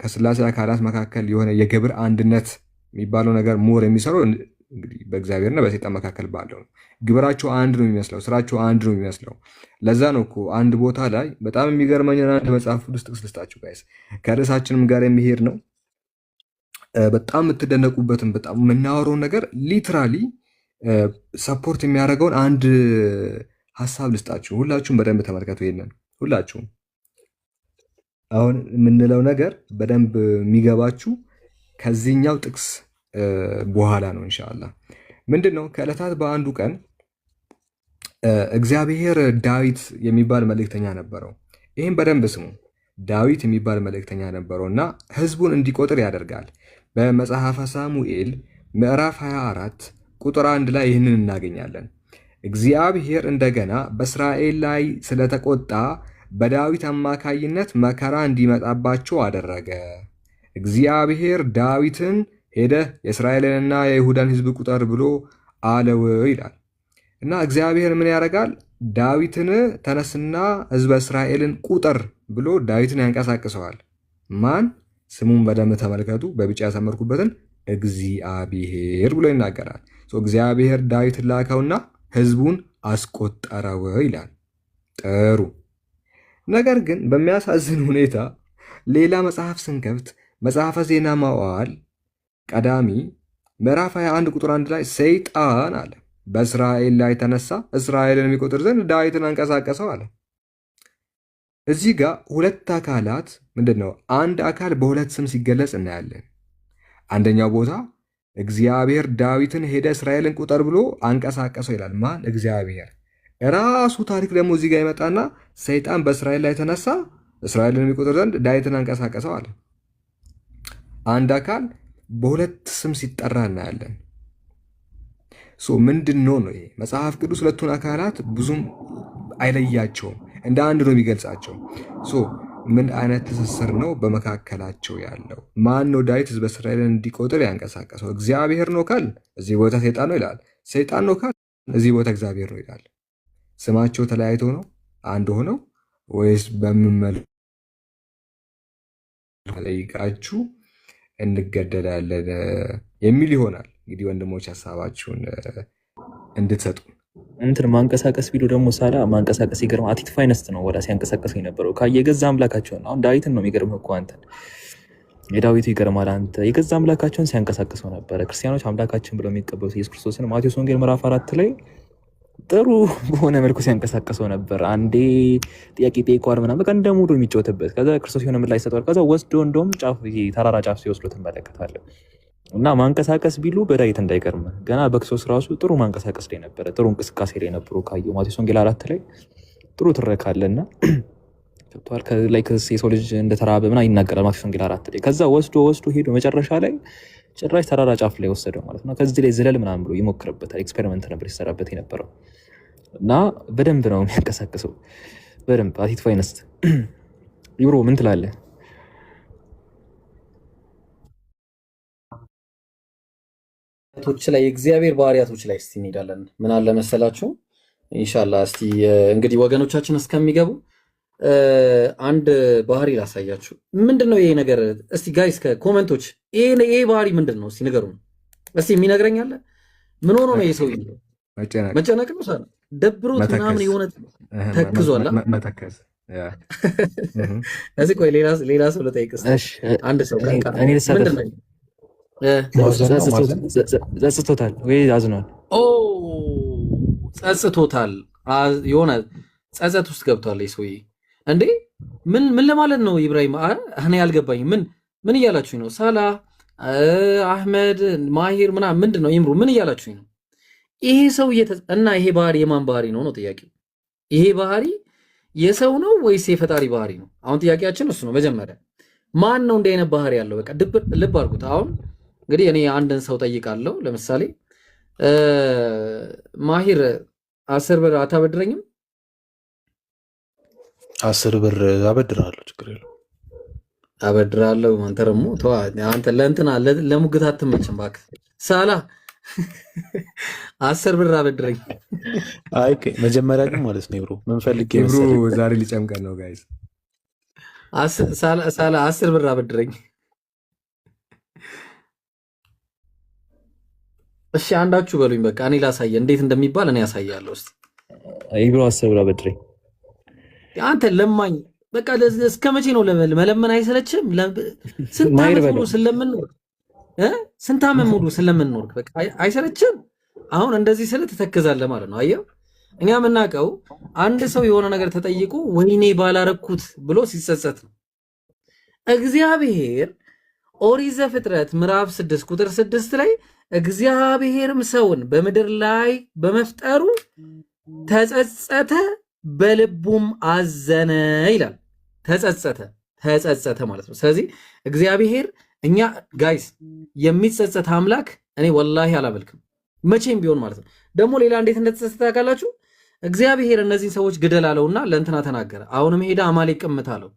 ከስላሴ አካላት መካከል የሆነ የግብር አንድነት የሚባለው ነገር more የሚሰራው እንግዲህ በእግዚአብሔርና በሰይጣን መካከል ባለው ነው። ግብራቸው አንድ ነው የሚመስለው፣ ስራቸው አንድ ነው የሚመስለው። ለዛ ነው እኮ አንድ ቦታ ላይ በጣም የሚገርመኝን አንድ መጽሐፍ ቅዱስ ጥቅስ ልስጣችሁ guys፣ ከርዕሳችንም ጋር የሚሄድ ነው። በጣም የምትደነቁበትን፣ በጣም የምናወራውን ነገር literally support የሚያደርገውን አንድ ሀሳብ ልስጣችሁ። ሁላችሁም በደንብ ተመልከቱ። ይሄንን ሁላችሁም አሁን የምንለው ነገር በደንብ የሚገባችሁ ከዚህኛው ጥቅስ በኋላ ነው ኢንሻአላህ። ምንድን ነው? ከዕለታት በአንዱ ቀን እግዚአብሔር ዳዊት የሚባል መልእክተኛ ነበረው። ይህም በደንብ ስሙ። ዳዊት የሚባል መልእክተኛ ነበረው እና ህዝቡን እንዲቆጥር ያደርጋል። በመጽሐፈ ሳሙኤል ምዕራፍ 24 ቁጥር 1 ላይ ይህንን እናገኛለን። እግዚአብሔር እንደገና በእስራኤል ላይ ስለተቆጣ በዳዊት አማካይነት መከራ እንዲመጣባቸው አደረገ። እግዚአብሔር ዳዊትን ሄደህ የእስራኤልንና የይሁዳን ሕዝብ ቁጠር ብሎ አለው ይላል። እና እግዚአብሔር ምን ያደርጋል? ዳዊትን ተነስና ሕዝበ እስራኤልን ቁጠር ብሎ ዳዊትን ያንቀሳቅሰዋል። ማን? ስሙን በደንብ ተመልከቱ። በቢጫ ያሰመርኩበትን እግዚአብሔር ብሎ ይናገራል። So እግዚአብሔር ዳዊትን ላከውና ሕዝቡን አስቆጠረው ይላል። ጥሩ። ነገር ግን በሚያሳዝን ሁኔታ ሌላ መጽሐፍ ስንከፍት መጽሐፈ ዜና መዋዕል ቀዳሚ ምዕራፍ 21 ቁጥር 1 ላይ ሰይጣን አለ በእስራኤል ላይ ተነሳ፣ እስራኤልን የሚቆጥር ዘንድ ዳዊትን አንቀሳቀሰው አለ። እዚህ ጋር ሁለት አካላት ምንድን ነው? አንድ አካል በሁለት ስም ሲገለጽ እናያለን። አንደኛው ቦታ እግዚአብሔር ዳዊትን ሄደ እስራኤልን ቁጠር ብሎ አንቀሳቀሰው ይላል። ማን? እግዚአብሔር። ራሱ ታሪክ ደግሞ እዚህ ጋር ይመጣና ሰይጣን በእስራኤል ላይ ተነሳ፣ እስራኤልን የሚቆጥር ዘንድ ዳዊትን አንቀሳቀሰው አለ። አንድ አካል በሁለት ስም ሲጠራ እናያለን። So ምንድን ነው ነው ይሄ? መጽሐፍ ቅዱስ ሁለቱን አካላት ብዙም አይለያቸውም፣ እንደ አንድ ነው የሚገልጻቸው። So ምን አይነት ትስስር ነው በመካከላቸው ያለው? ማን ነው ዳዊት ህዝበ እስራኤልን እንዲቆጥር ያንቀሳቀሰው? እግዚአብሔር ነው ካል እዚህ ቦታ ሰይጣን ነው ይላል። ሰይጣን ነው ካል እዚህ ቦታ እግዚአብሔር ነው ይላል። ስማቸው ተለያይቶ ነው አንድ ሆነው ወይስ በምን መልኩ ጠይቃችሁ እንገደዳለን የሚል ይሆናል። እንግዲህ ወንድሞች ሀሳባችሁን እንድትሰጡ። እንትን ማንቀሳቀስ ቢሉ ደግሞ ሳላ ማንቀሳቀስ ይገርም። At its finest ነው ወዳ ሲያንቀሳቀሱ የነበረው የገዛ አምላካቸውን። አሁን ዳዊትን ነው የሚገርምህ እኮ አንተን፣ የዳዊቱ ይገርማል። አንተ የገዛ አምላካቸውን ሲያንቀሳቅሰው ነበረ። ክርስቲያኖች አምላካችን ብለው የሚቀበሉት ኢየሱስ ክርስቶስን ማቴዎስ ወንጌል ምዕራፍ 4 ላይ ጥሩ በሆነ መልኩ ሲያንቀሳቀሰው ነበር። አንዴ ጥያቄ ጠይቀዋል ምናምን፣ በቃ እንደ ሙሉ የሚጫወትበት፣ ከዛ ክርስቶስ የሆነ ምላሽ ይሰጠዋል። ከዛ ወስዶ እንደውም ጫፍ ተራራ ጫፍ ሲወስዶ ትመለከታለህ። እና ማንቀሳቀስ ቢሉ በዳዊት እንዳይገርም፣ ገና በክርስቶስ ራሱ ጥሩ ማንቀሳቀስ ላይ ነበረ፣ ጥሩ እንቅስቃሴ ላይ ነበሩ። ካየው ማቴዎስ ወንጌል 4 ላይ ጥሩ ትረካ አለና ገብቶሃል። ላይ የሰው ልጅ እንደተራበ ምናምን ይናገራል ማቴዎስ ወንጌል 4 ላይ። ከዛ ወስዶ ወስዶ ሄዶ መጨረሻ ላይ ጭራሽ ተራራ ጫፍ ላይ ወሰደው ማለት ነው። ከዚህ ላይ ዝለል ምናምን ብሎ ይሞክርበታል። Experiment ነበር ሲሰራበት የነበረው እና በደንብ ነው የሚያንቀሳቅሰው። በደንብ at its finest። ይብሮ ምን ትላለህ? ቶች ላይ፣ የእግዚአብሔር ባህሪያቶች ላይ እስቲ እንሄዳለን። ምን አለ መሰላችሁ፣ ኢንሻአላህ እስቲ እንግዲህ ወገኖቻችን እስከሚገቡ አንድ ባህሪ ላሳያችሁ። ምንድን ነው ይሄ ነገር? እስቲ guys ከ comment ኦች ይሄ ባህሪ ምንድን ነው? እስቲ ንገሩን። እስቲ የሚነግረኝ አለ? ምን ሆኖ ነው ይሄ ሰውዬ? መጨነቅ። መጨነቅ ነው፣ ደብሮት ምናምን መተከዝ። የሆነ ተክዟል። መተከዝ፣ yeah። እዚህ ቆይ ሌላ ሰው ልጠይቅ እስቲ። እሺ። አንድ ሰው በቃ እኔ ልሳተፍ። ምንድን ነው? ማዘን ነው ማዘን። ጸጽቶታል ወይ አዝኗል? ኦ፣ ጸጽቶታል። የሆነ ጸጸት ውስጥ ገብቷል ይህ ሰውዬ። እንዴ ምን ምን ለማለት ነው ኢብራሂም? እኔ አልገባኝም። ምን ምን እያላችሁኝ ነው? ሳላ፣ አህመድ፣ ማሂር ምናምን ምንድን ነው? ኢምሩ ምን እያላችሁኝ ነው? ይሄ ሰው እና ይሄ ባህሪ የማን ባህሪ ነው ነው ጥያቄው። ይሄ ባህሪ የሰው ነው ወይስ የፈጣሪ ባህሪ ነው? አሁን ጥያቄያችን እሱ ነው። መጀመሪያ ማን ነው እንዲህ አይነት ባህሪ ያለው? በቃ ልብ አድርጉት። አሁን እንግዲህ እኔ አንድን ሰው ጠይቃለሁ። ለምሳሌ ማሂር 10 ብር አታበድረኝም? 10 ብር አበድርሃለሁ፣ ችግር የለውም። አበድራለሁ። አንተ ደግሞ ተዋ፣ አንተ ለእንትና ለሙግት አትመችም እባክህ። ሳላ 10 ብር አበድረኝ። አይ መጀመሪያ ግን ማለት ነው bro ምን ፈልጌ ኢብሩ መሰለህ? ዛሬ ሊጨምቀን ነው guys። ሳላ 10 ብር አበድረኝ። እሺ አንዳችሁ በሉኝ። በቃ እኔ ላሳየ እንዴት እንደሚባል እኔ ያሳያለሁ። እስኪ ኢብሮ 10 ብር አበድረኝ። አንተ ለማኝ በቃ እስከ መቼ ነው መለመን አይሰለችም? ስንት ማሂር ዓመት ሙሉ በለው። ስለምን ኖርክ እ? ስንት ዓመት ሙሉ ስለምን ኖርክ? በቃ አይሰለችም? አሁን እንደዚህ ስለ ትተክዛለህ ማለት ነው። አየህ እኛ የምናውቀው አንድ ሰው የሆነ ነገር ተጠይቆ ወይኔ ባላረኩት ብሎ ሲጸጸት ነው። እግዚአብሔር ኦሪት ዘፍጥረት ምዕራፍ 6 ቁጥር 6 ላይ እግዚአብሔርም ሰውን በምድር ላይ በመፍጠሩ ተጸጸተ በልቡም አዘነ ይላል። ተጸጸተ፣ ተጸጸተ ማለት ነው። ስለዚህ እግዚአብሔር እኛ guys የሚጸጸት አምላክ እኔ ወላሂ አላመልክም መቼም ቢሆን ማለት ነው። ደግሞ ሌላ እንዴት እንደተጸጸተ ታውቃላችሁ? እግዚአብሔር እነዚህን ሰዎች ግደል አለውና ለእንትና ተናገረ። አሁንም ሄደ አማሌቅን ምታ አለው።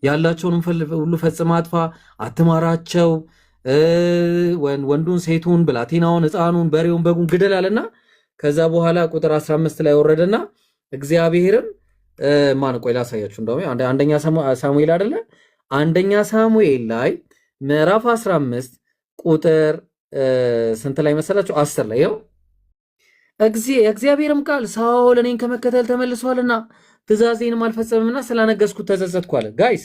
ያላቸውንም ሁሉ ፈጽመህ አጥፋ፣ አትማራቸው፣ ወንዱን፣ ሴቱን፣ ብላቴናውን፣ ሕፃኑን፣ በሬውን፣ በጉን ግደል አለና ከዛ በኋላ ቁጥር 15 ላይ ወረደና እግዚአብሔርም ማን፣ ቆይ ላሳያችሁ። እንደውም አንደኛ ሳሙኤል አይደለ? አንደኛ ሳሙኤል ላይ ምዕራፍ 15 ቁጥር ስንት ላይ መሰላችሁ? 10 ላይ ይኸው፣ የእግዚአብሔርም ቃል ሳኦል እኔን ከመከተል ተመልሷልና ትእዛዜንም አልፈጸምምና ስላነገስኩት ተጸጸትኩ አለ። Guys፣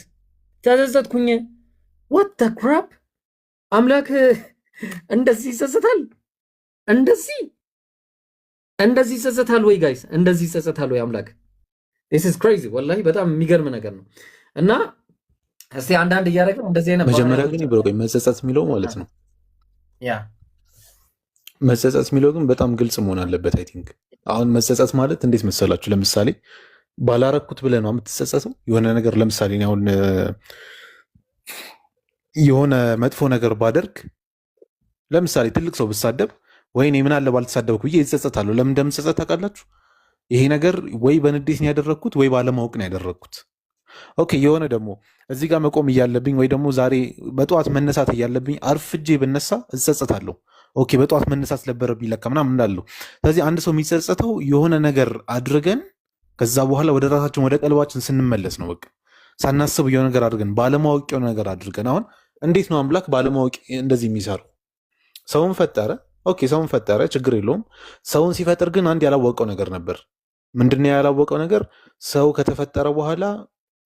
ተጸጸትኩኝ። What the crap! አምላክ እንደዚህ ይጸጸታል? እንደዚህ ይጸጸታል ወይ guys? እንደዚህ ይጸጸታል ወይ አምላክ? This is crazy፣ ወላሂ በጣም የሚገርም ነገር ነው። እና እስቲ አንዳንድ እያደረግን እንደዚህ አይነት መጀመሪያ ግን ብሮ መጸጸት የሚለው ማለት ነው። መጸጸት የሚለው ግን በጣም ግልጽ መሆን አለበት። I think አሁን መጸጸት ማለት እንዴት መሰላችሁ? ለምሳሌ ባላረኩት ብለህ ነው የምትጸጸተው የሆነ ነገር። ለምሳሌ እኔ አሁን የሆነ መጥፎ ነገር ባደርግ፣ ለምሳሌ ትልቅ ሰው ብሳደብ፣ ወይኔ ምን አለ ባልተሳደብኩ ብዬ እጸጸታለሁ። ለምን እንደምጸጸት ታውቃላችሁ? ይሄ ነገር ወይ በንዴት ነው ያደረግኩት ወይ ባለማወቅ ነው ያደረግኩት። Okay፣ የሆነ ደግሞ እዚህ ጋር መቆም እያለብኝ ወይ ደግሞ ዛሬ በጠዋት መነሳት እያለብኝ አርፍጄ ብነሳ እጸጸታለሁ። Okay፣ በጠዋት መነሳት ነበረብኝ ለካ ምናምን እላለሁ። ስለዚህ አንድ ሰው የሚጸጸተው የሆነ ነገር አድርገን ከዛ በኋላ ወደ ራሳችን ወደ ቀልባችን ስንመለስ ነው። በቃ ሳናስብ የሆነ ነገር አድርገን፣ ባለማወቅ የሆነ ነገር አድርገን። አሁን እንዴት ነው አምላክ ባለማወቅ እንደዚህ የሚሰራው? ሰውን ፈጠረ። Okay፣ ሰውን ፈጠረ፣ ችግር የለውም። ሰውን ሲፈጥር ግን አንድ ያላወቀው ነገር ነበር። ምንድነው ያላወቀው ነገር? ሰው ከተፈጠረ በኋላ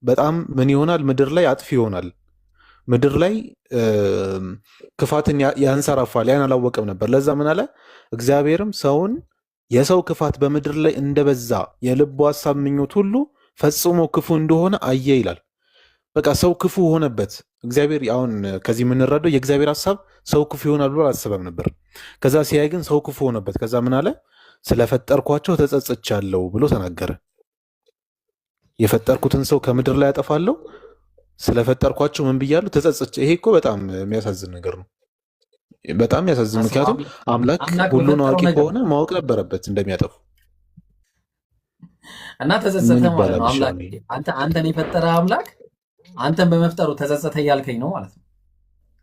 በጣም ምን ይሆናል? ምድር ላይ አጥፊ ይሆናል። ምድር ላይ ክፋትን ያንሰራፋል። ያን አላወቀም ነበር። ለዛ ምን አለ? እግዚአብሔርም ሰውን የሰው ክፋት በምድር ላይ እንደበዛ የልቡ ሀሳብ ምኞት ሁሉ ፈጽሞ ክፉ እንደሆነ አየ ይላል። በቃ ሰው ክፉ ሆነበት። እግዚአብሔር አሁን ከዚህ የምንረዳው የእግዚአብሔር ሀሳብ ሰው ክፉ ይሆናል ብሎ አላሰበም ነበር። ከዛ ሲያይ ግን ሰው ክፉ ሆነበት። ከዛ ምን አለ? ስለፈጠርኳቸው ተጸጽቻለሁ ብሎ ተናገረ። የፈጠርኩትን ሰው ከምድር ላይ አጠፋለሁ፣ ስለፈጠርኳቸው ምን ብያለሁ? ተጸጽቼ። ይሄ እኮ በጣም የሚያሳዝን ነገር ነው። በጣም የሚያሳዝን፣ ምክንያቱም አምላክ አምላክ ሁሉን በፈጠረው አዋቂ ነገር ከሆነ ማወቅ ነበረበት እንደሚያጠፉ። እና ምን ተጸጸተ ማለት ይባላል? ነው። እሺ አምላክ አሁን ይሄ? አንተን የፈጠረ አምላክ አንተን በመፍጠሩ ተጸጸተ እያልከኝ ነው ማለት ነው።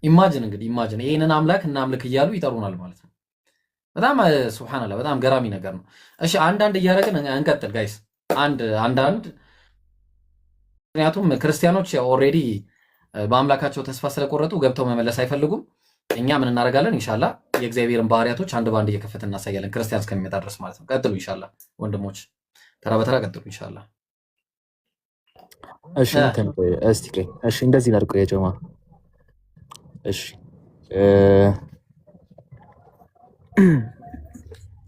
Imagine እንግዲህ፣ imagine ይህንን አምላክ እናምልክ እያሉ ይጠሩናል ማለት ነው። በጣም ሱብሃንአላህ በጣም ገራሚ ነገር ነው። እሺ፣ አንዳንድ እያደረግን እንቀጥል guys፣ አንድ አንዳንድ፣ ምክንያቱም ክርስቲያኖች already በአምላካቸው ተስፋ ስለቆረጡ ገብተው መመለስ አይፈልጉም። እኛ ምን እናደርጋለን? ኢንሻላህ የእግዚአብሔርን ባህሪያቶች አንድ በአንድ እየከፈትን እናሳያለን፣ ክርስቲያን እስከሚመጣ ድረስ ማለት ነው። ቀጥሉ ኢንሻላህ ወንድሞች፣ ተራ በተራ ቀጥሉ ኢንሻላህ። እሺ፣ እንትን ቆይ እስቲ፣ ቆይ፣ እሺ እንደዚህ እናድርገው የጀማ፣ እሺ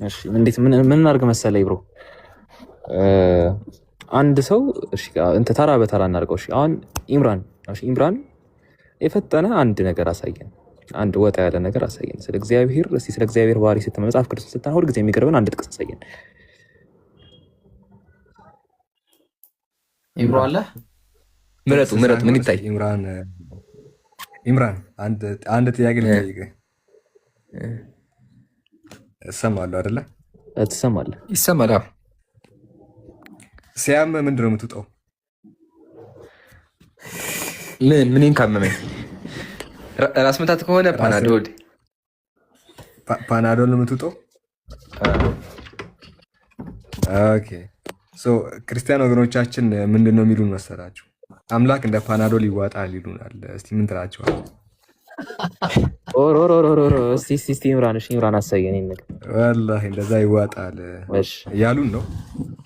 እሺ እንዴት ምን እናድርግ መሰለኝ bro፣ አንድ ሰው፣ እሺ እንትን ተራ በተራ እናድርገው። እሺ አሁን ኢምራን፣ እሺ ኢምራን የፈጠነ አንድ ነገር አሳየን፣ አንድ ወጣ ያለ ነገር አሳየን ስለ እግዚአብሔር። እስቲ ስለ እግዚአብሔር ባህሪ መጽሐፍ ቅዱስ ስታን ሁልጊዜ የሚቀርብን አንድ ጥቅስ አሳየን። ኢብሮ አለ። ምረጡ ምረጡ፣ ምን ይታይ? ኢምራን፣ ኢምራን፣ አንድ ጥያቄ ልጠይቅህ። እሰማለሁ አይደለ? ትሰማለህ? ይሰማል። አዎ። ሲያም ምንድን ነው የምትውጠው? ምን ምንን ካመመኝ፣ ራስ ምታት ከሆነ ፓናዶል። ፓናዶል ነው የምትውጠው? Okay፣ so ክርስቲያን ወገኖቻችን ምንድን ነው የሚሉን መሰላችሁ? አምላክ እንደ ፓናዶል ይዋጣል ይሉናል። እስቲ ምን ትላቸዋለህ? ኦሮሮሮሮ፣ እስቲ እስቲ እስቲ ኢምራን፣ እሺ ኢምራን አሳየን ይሄን ነገር። ወላሂ እንደዛ ይዋጣል እያሉን ነው።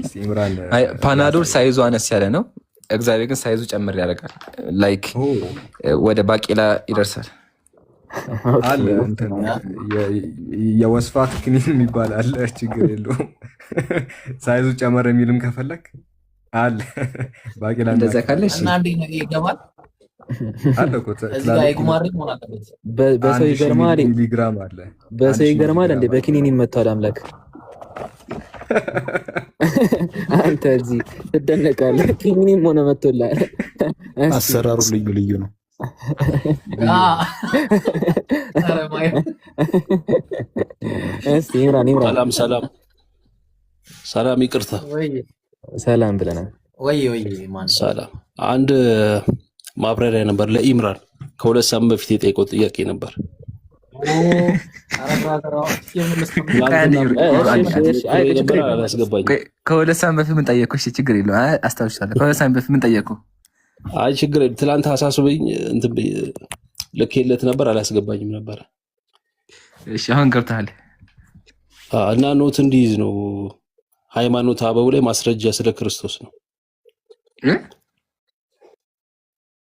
እስቲ ኢምራን አይ፣ ፓናዶል size ኡ አነስ ያለ ነው። እግዚአብሔር ግን size ኡ ጨምር ያደርጋል። Like ወደ ባቄላ ይደርሳል። አለ እንትን የወስፋት ክኒን የሚባል አለ። ችግር የለውም። Size ኡ ጨመር የሚልም ከፈለክ አለ። ባቄላ እንደዛ ካለ እሺ። እና እንዴት ነው ይገባል? አለ እኮ እዚህ ጋር ትላልቅ የጉማሬ መሆን አለበት። በሰው 1000 ይገርማል፣ ሚሊግራም አለ። በሰው 1000 ይገርማል እንዴ! ሚሊግራም አለ። በኪኒን ይመታል አምላክ። አንተ እዚህ ትደነቃለህ። ኪኒንም ሆነ መቶልሃል። እስቲ አሰራሩ ልዩ ልዩ ነው። ልዩ ነው። ኧረ ማየ እስቲ ኢምራን፣ ኢምራን። ሰላም ሰላም። ሰላም፣ ይቅርታ። ወይ። ሰላም ብለናል። ወይ ወይ፣ ማን? ሰላም። አንድ ማብራሪያ ነበር ለኢምራን፣ ከ2 ሳምንት በፊት የጠየቀው ጥያቄ ነበር። ኧረ brother፣ የመለስከው ትናንትና እሺ እሺ እሺ፣ አይ ችግር ነበር የለውም። አላስገባኝም። ከ2 ሳምንት በፊት ምን ጠየቅኩ? እሺ ችግር የለውም። አይ አስታውሻለሁ። ከ2 ሳምንት በፊት ምን ጠየቅኩ? አይ ችግር የለም። ትናንት አሳስበኝ እንትን ልኬለት ነበር፣ አላስገባኝም ነበር። እሺ አሁን ገብተሃል። እና note እንዲይዝ ነው። ሃይማኖተ አበው ላይ ማስረጃ ስለ ክርስቶስ ነው። እ?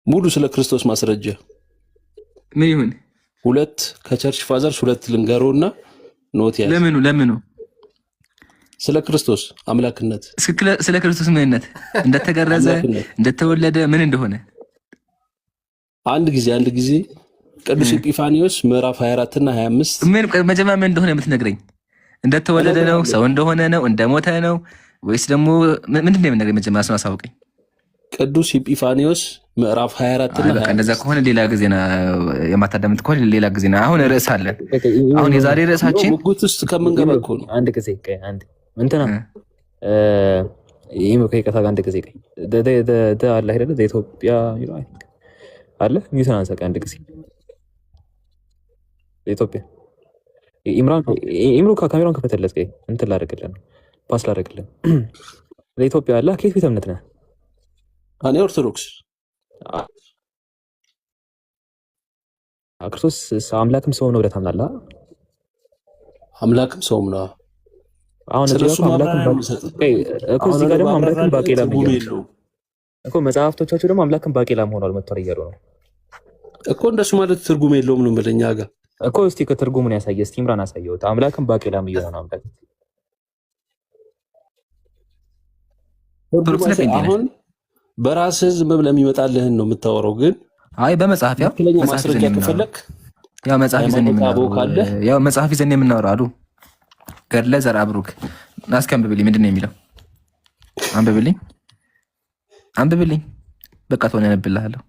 ሙሉ ስለ ክርስቶስ ማስረጃ። ምን ይሁን? ሁለት ከ church fathers ሁለት ልንገረው እና note ያዝ። ለምኑ ለምኑ? ስለ ክርስቶስ አምላክነት። ስለ ክርስቶስ ምንነት፣ እንደተገረዘ፣ አምላክነት። እንደተወለደ፣ ምን እንደሆነ? አንድ ጊዜ አንድ ጊዜ ቅዱስ ኤጲፋኒዎስ ምዕራፍ 24 እና 25። ምን መጀመሪያ ምን እንደሆነ የምትነግረኝ? እንደተወለደ ነው? ሰው እንደሆነ ነው? እንደሞተ ነው? ወይስ ደግሞ ምንድን ነው የምትነግረኝ? መጀመሪያ እሱን አሳውቀኝ። ቅዱስ ኤጲፋኒዎስ ምዕራፍ 24 እና አይ በቃ እንደዛ 25። ከሆነ ሌላ ጊዜ ነው። የማታዳምጥ ከሆነ ሌላ ጊዜ ነው። አሁን ርዕስ አለን። አሁን የዛሬ ርዕሳችን ሙግት ውስጥ ከምንገባ እኮ ነው። አንድ ጊዜ ቆይ፣ አንድ እንትና ይህ ከይቅርታ ጋር አንድ ጊዜ ቆይ፣ አለ አይደለ? ኢትዮጵያ አለ፣ mute ን አንሳ። ቆይ አንድ ጊዜ ኢትዮጵያ ኢምራን ኢምሮ ካሜራውን ከፈተለት። ቆይ እንትን ላደርግልህ ነው፣ pass ላደርግልህ። ለኢትዮጵያ አለ። ከየት ቤተ እምነት ነህ? እኔ ኦርቶዶክስ። ክርስቶስ አምላክም ሰው ነው ብለህ ታምናለህ? አምላክም ሰውም ነው። አሁን እዚህ ስለ ጋር እሱ እኮ አምላክም ማብራሪያ ነው የምሰጥህ። ቆይ እኮ አሁን እዚህ እኔ ጋር ደግሞ አምላክም ባብራራልህ ባቄላም ትርጉም እያሉ የለውም። እኮ። መጽሐፍቶቻቸው ደግሞ አምላክም ባቄላም ሆኗል መጥቷል እያሉ ነው። እኮ። እንደሱ ማለት ትርጉም የለውም ነው የምልህ እኛ ጋር። እኮ። እስቲ ከትርጉሙን ያሳየ፣ እስቲ ኢምራን አሳየሁት። አምላክም ባቄላም እየሆነ ነው አምላክ። ትርጉም ኦርቶዶክስ ነህ ጴንጤ ነህ? አሁን በራስህ ዝም ብለህ የሚመጣልህን ነው የምታወራው፣ ግን አይ በመጽሐፍ ያው ትክክለኛ መጽሐፍ ይዘን ማስረጃ የምናወራው ከፈለክ ያው መጽሐፍ ይዘን ሃይማኖተ አበው የምናወራው ካለ ያው መጽሐፍ ይዘን የምናወራው አሉ። ገድለ ዘርአብሩክ እስኪ አንብብልኝ። ምንድን ነው የሚለው? አንብብልኝ፣ አንብብልኝ። በቃ ተሆነ ያነብልሃለሁ።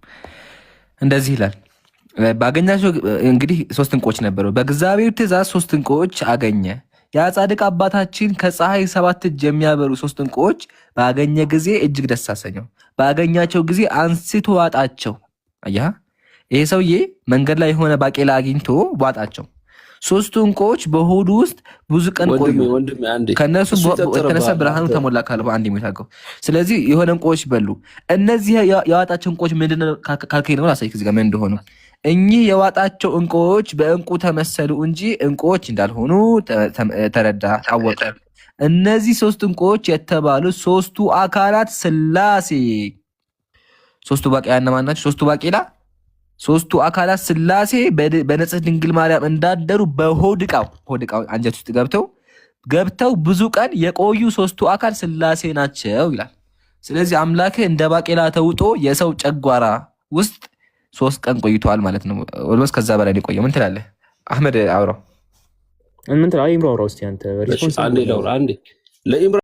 እንደዚህ ይላል። ባገኛቸው እንግዲህ ሶስት እንቆች ነበሩ። በእግዚአብሔር ትእዛዝ ሶስት እንቆች አገኘ። ያ ጻድቅ አባታችን ከፀሐይ ሰባት እጅ የሚያበሩ ሶስት እንቆች ባገኘ ጊዜ እጅግ ደስ አሰኘው። ባገኛቸው ጊዜ አንስቶ ዋጣቸው። አየህ፣ ይሄ ሰውዬ መንገድ ላይ የሆነ ባቄላ አግኝቶ ዋጣቸው። ሶስቱ እንቆች በሆዱ ውስጥ ብዙ ቀን ቆዩ። ወንድሜ ወንድሜ አንዴ ከእነሱ እሱ የተነሳ ይጠጥርብሃል ብርሃኑ አንተ። ተሞላ ካለ አንድ የሚታገው። ስለዚህ የሆነ እንቆች በሉ። እነዚህ የዋጣቸው እንቆች ምንድነው ካልከኝ ደግሞ ላሳይህ እዚህ ጋር ምን እንደሆኑ። እኚህ የዋጣቸው እንቆች በእንቁ ተመሰሉ እንጂ እንቆች እንዳልሆኑ ተረዳ፣ አወቀ። እነዚህ ሶስቱ እንቆች የተባሉ ሶስቱ አካላት ስላሴ፣ ሶስቱ ባቄላ እነማን ናቸው? ሶስቱ ባቄላ፣ ሶስቱ አካላት ስላሴ በንጽሕት ድንግል ማርያም እንዳደሩ በሆድ ዕቃው፣ ሆድ ዕቃው አንጀት ውስጥ ገብተው ገብተው ብዙ ቀን የቆዩ ሶስቱ አካል ስላሴ ናቸው ይላል። ስለዚህ አምላክህ እንደ ባቄላ ተውጦ የሰው ጨጓራ ውስጥ 3 ቀን ቆይተዋል ማለት ነው። Almost ከዛ በላይ ነው የቆየው። ምን ትላለህ አህመድ? አውራው። ምን ትላለህ? ኢምሮ አውራው እስቲ አንተ። እሺ Response አንዴ ላውራ፣ አንዴ ለኢምራን።